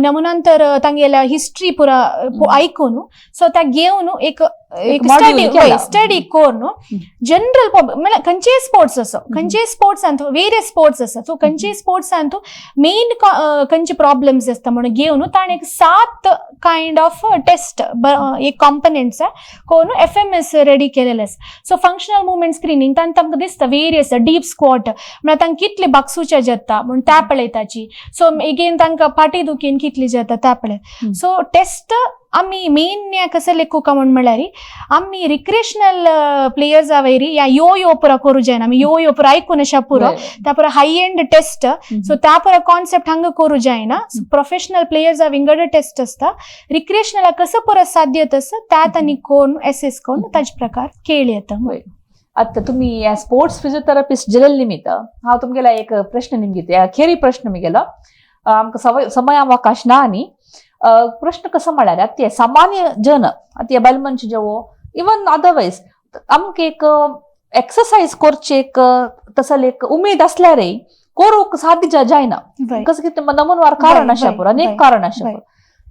नमुनांतर तांगेल्या हिस्ट्री पुरा आयकून, सो त्या घेवन एक एक module study केला. स्टडी करून जनरल म्हळ्यार खंयचेय स्पोर्ट्स असो, खंयचेय स्पोर्ट्सांत वेरियस स्पोर्ट्स आसा, सो खंयचेय स्पोर्ट्सांत मेन खंयचे प्रॉब्लम्स आसता म्हणून घेवन ताणें एक 7 काइंड ऑफ टेस्ट एक कॉम्पोनंट्स कोण एफएमएस रेडी केलेले आसा. सो फंक्शनल मुवमेंट स्क्रिनींग तांकां तांकां दिसता वेरियस डीप स्क्वॉट म्हळ्यार तांकां कितले बागसूचे जाता म्हूण त्या पळयताची. सो एगेन तांकां फाटी दुखीन कितली जाता त्या पळय. सो टेस्ट आमी मेन ह्या कसं लेखुका म्हूण म्हणल्यार आमी रिक्रिएशनल प्लेयर्स वयरी या यो यो पुरा करू जायना. आमी यो यो पुरा आयकून अशा पुरो त्या पुरा हाय एंड टेस्ट. सो त्या पुरा कॉन्सेप्ट हांगा करू जायना. प्रोफेशनल प्लेयर्स विंगड टेस्ट आसता. रिक्रिएशनल कसं पुरा साध्य तसं त्यात आनी कोण एसेस करून ताजे प्रकार केळी येता. आता तुम्ही स्पोर्ट्स फिजियोथेरपिस्ट जेलेल निमित्त हांव तुमगेला एक प्रश्न निमगिते, अखेरी प्रश्न मिगेलो. आमकां समयावकाश ना न्ही. प्रश्न कसो म्हळ्यार आतां ते सामान्य जन, आतां बायल मनशां जेवो इवन अदरवायज, आमकां एक एक्सरसायज करची एक तसले एक उमेद आसल्यारय करूंक साध्य जायना. कसं कितें नमूनवार कारण आसा पुरो, अनेक कारण आसा पुरो.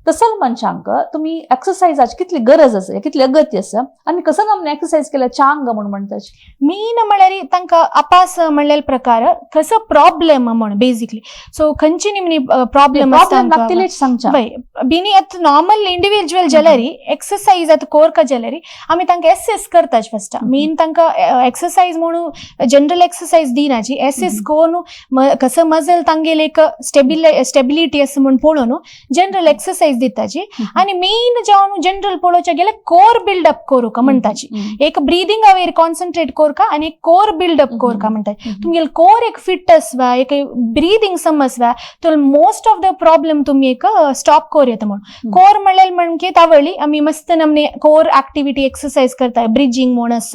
तसल मनशांक तुमी एक्सरसायजाची कितली गरज आसा, कितली अगत्य आसा आनी कसो नमूने एक्सरसायज केल्यार चांग म्हूण म्हणटा? मेन म्हळ्यार तांकां अपास म्हणलेले प्रकार कसो प्रॉब्लेम म्हण बेसिकली. सो खंयची निमणी प्रॉब्लेम आसता. प्रॉब्लेम लागतलेच सांगच्या. वय, बिनी आतां नॉर्मल इंडिव्हिज्युअल जाल्यार एक्सरसाइज आतां कोरका जाल्यार आमी तांकां एसेस करता फस्ट. मेन तांकां एक्सरसाइज म्हणून जनरल एक्सरसाइज दिनाची, एसेस करून कसं मजल तांगेले एक स्टेबिलिटी आसा म्हूण पळोवन जनरल एक्सरसाइज दिताची. आनी मेन जावन जनरल पळोवच्या गेल्यार कोर बिल्डअप करूका म्हणटाची. एक ब्रिदींग वयर कॉन्सन्ट्रेट कोरका आनी एक कोर बिल्डअप कोरका म्हणटा. तुमगेले कोर एक फिट आसवा, एक ब्रिदींग समजवा तर मोस्ट ऑफ the problem तुमी एक स्टॉप कोर येता म्हणून. कोर म्हणल्यार म्हणजे तावळी आमी मस्त नमने कोर ऍक्टिव्हिटी एक्सरसाइज करता. ब्रिजिंग म्हूण आस,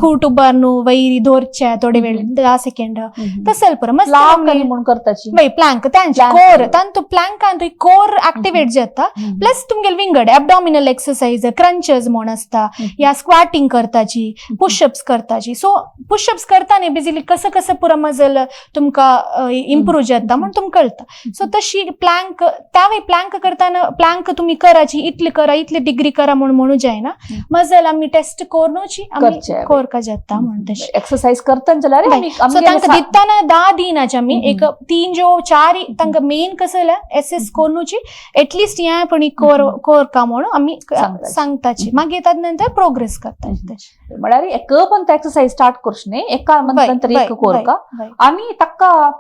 कूट उबारनु वयर दवरचे थोडे वेळ 10 सेकंड तसल पुरो मस्त. प्लँक म्हणून करताची. वय, प्लँक तांचे कोर तांतू प्लँकान कोर ऍक्टिवेट जाता. प्लस तुमगेले विंगड एबडॉमिनल एक्सरसाइज, क्रंचेस म्हूण आसता या स्क्वॅटिंग करताची, पुशअप्स करताची. सो पुशअप्स करताना बेसिकली कसं कसं पुरो मजल तुमकां इम्प्रूव जाता म्हूण तुमकां कळटा. सो तशी प्लँक त्यावेळी प्लँक करताना प्लँक तुमी कराची, इतले करा, इतले डिग्री करा म्हूण म्हणू जायना. मजल आमी टेस्ट करूनच आमी कोरका जाता म्हूण तशी. एक्सरसाइज करतना जाल्यार सो तांकां दिताना 10 दिनाचे आमी एक 3 जो 4 तांकां मेन कसं एसेस करूनच एटलिस्ट ह्या पण कोर कोरका म्हणून आमी सांगताची. मागीर ताजे नंतर प्रोग्रेस करता. म्हळ्यार एक पण एक्सरसाइज स्टार्ट करची न्ही, एका नंतर एक कोरका आनी ताका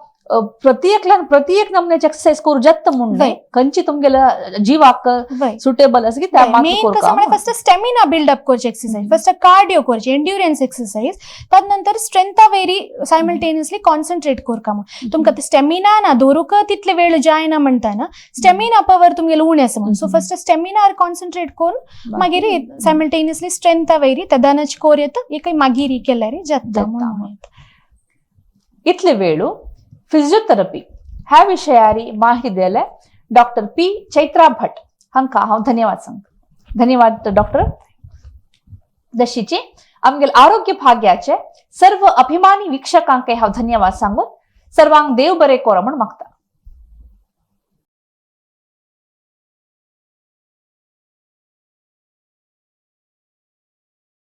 प्रति एकल्यान प्रति एक नमुन्याची एक्सरसाइज करू जाता म्हूण न्ही, खंयची तुमगेल्या जिवाक सुटेबल आसा की त्या. मेन कसं म्हळ्यार फस्ट स्टेमिना बिल्डअप करची एक्सरसाइज, फस्ट कार्डियो करची, एंड्युरन्स एक्सरसाइज, ताजे नंतर स्ट्रेंथा वेरी सायमल्टेनियसली कॉन्सन्ट्रेट करका. म्हूण तुमकां स्टेमिना ना दवरूंक तितले वेळ जायना म्हणटाना स्टेमिना पवर तुमगेले उणें आसा म्हणून. सो फस्ट स्टेमिनार कॉन्सन्ट्रेट करून मागीर सायमल्टेनियसली स्ट्रेंथा वयरी तेदानच कोर येता एक मागीर केल्यार जाता म्हणून. इतले वेळू फिजियोथेरपी ह्या विशयारी माहिती दिले डॉक्टर पी चैत्रा भट हांकां हांव धन्यवाद सांगता. धन्यवाद डॉक्टर. जशीचे आमगेले आरोग्य भाग्याचे सर्व अभिमानी वीक्षकांक हांव धन्यवाद सांगून सर्वांक देव बरे कोरो म्हूण मागता.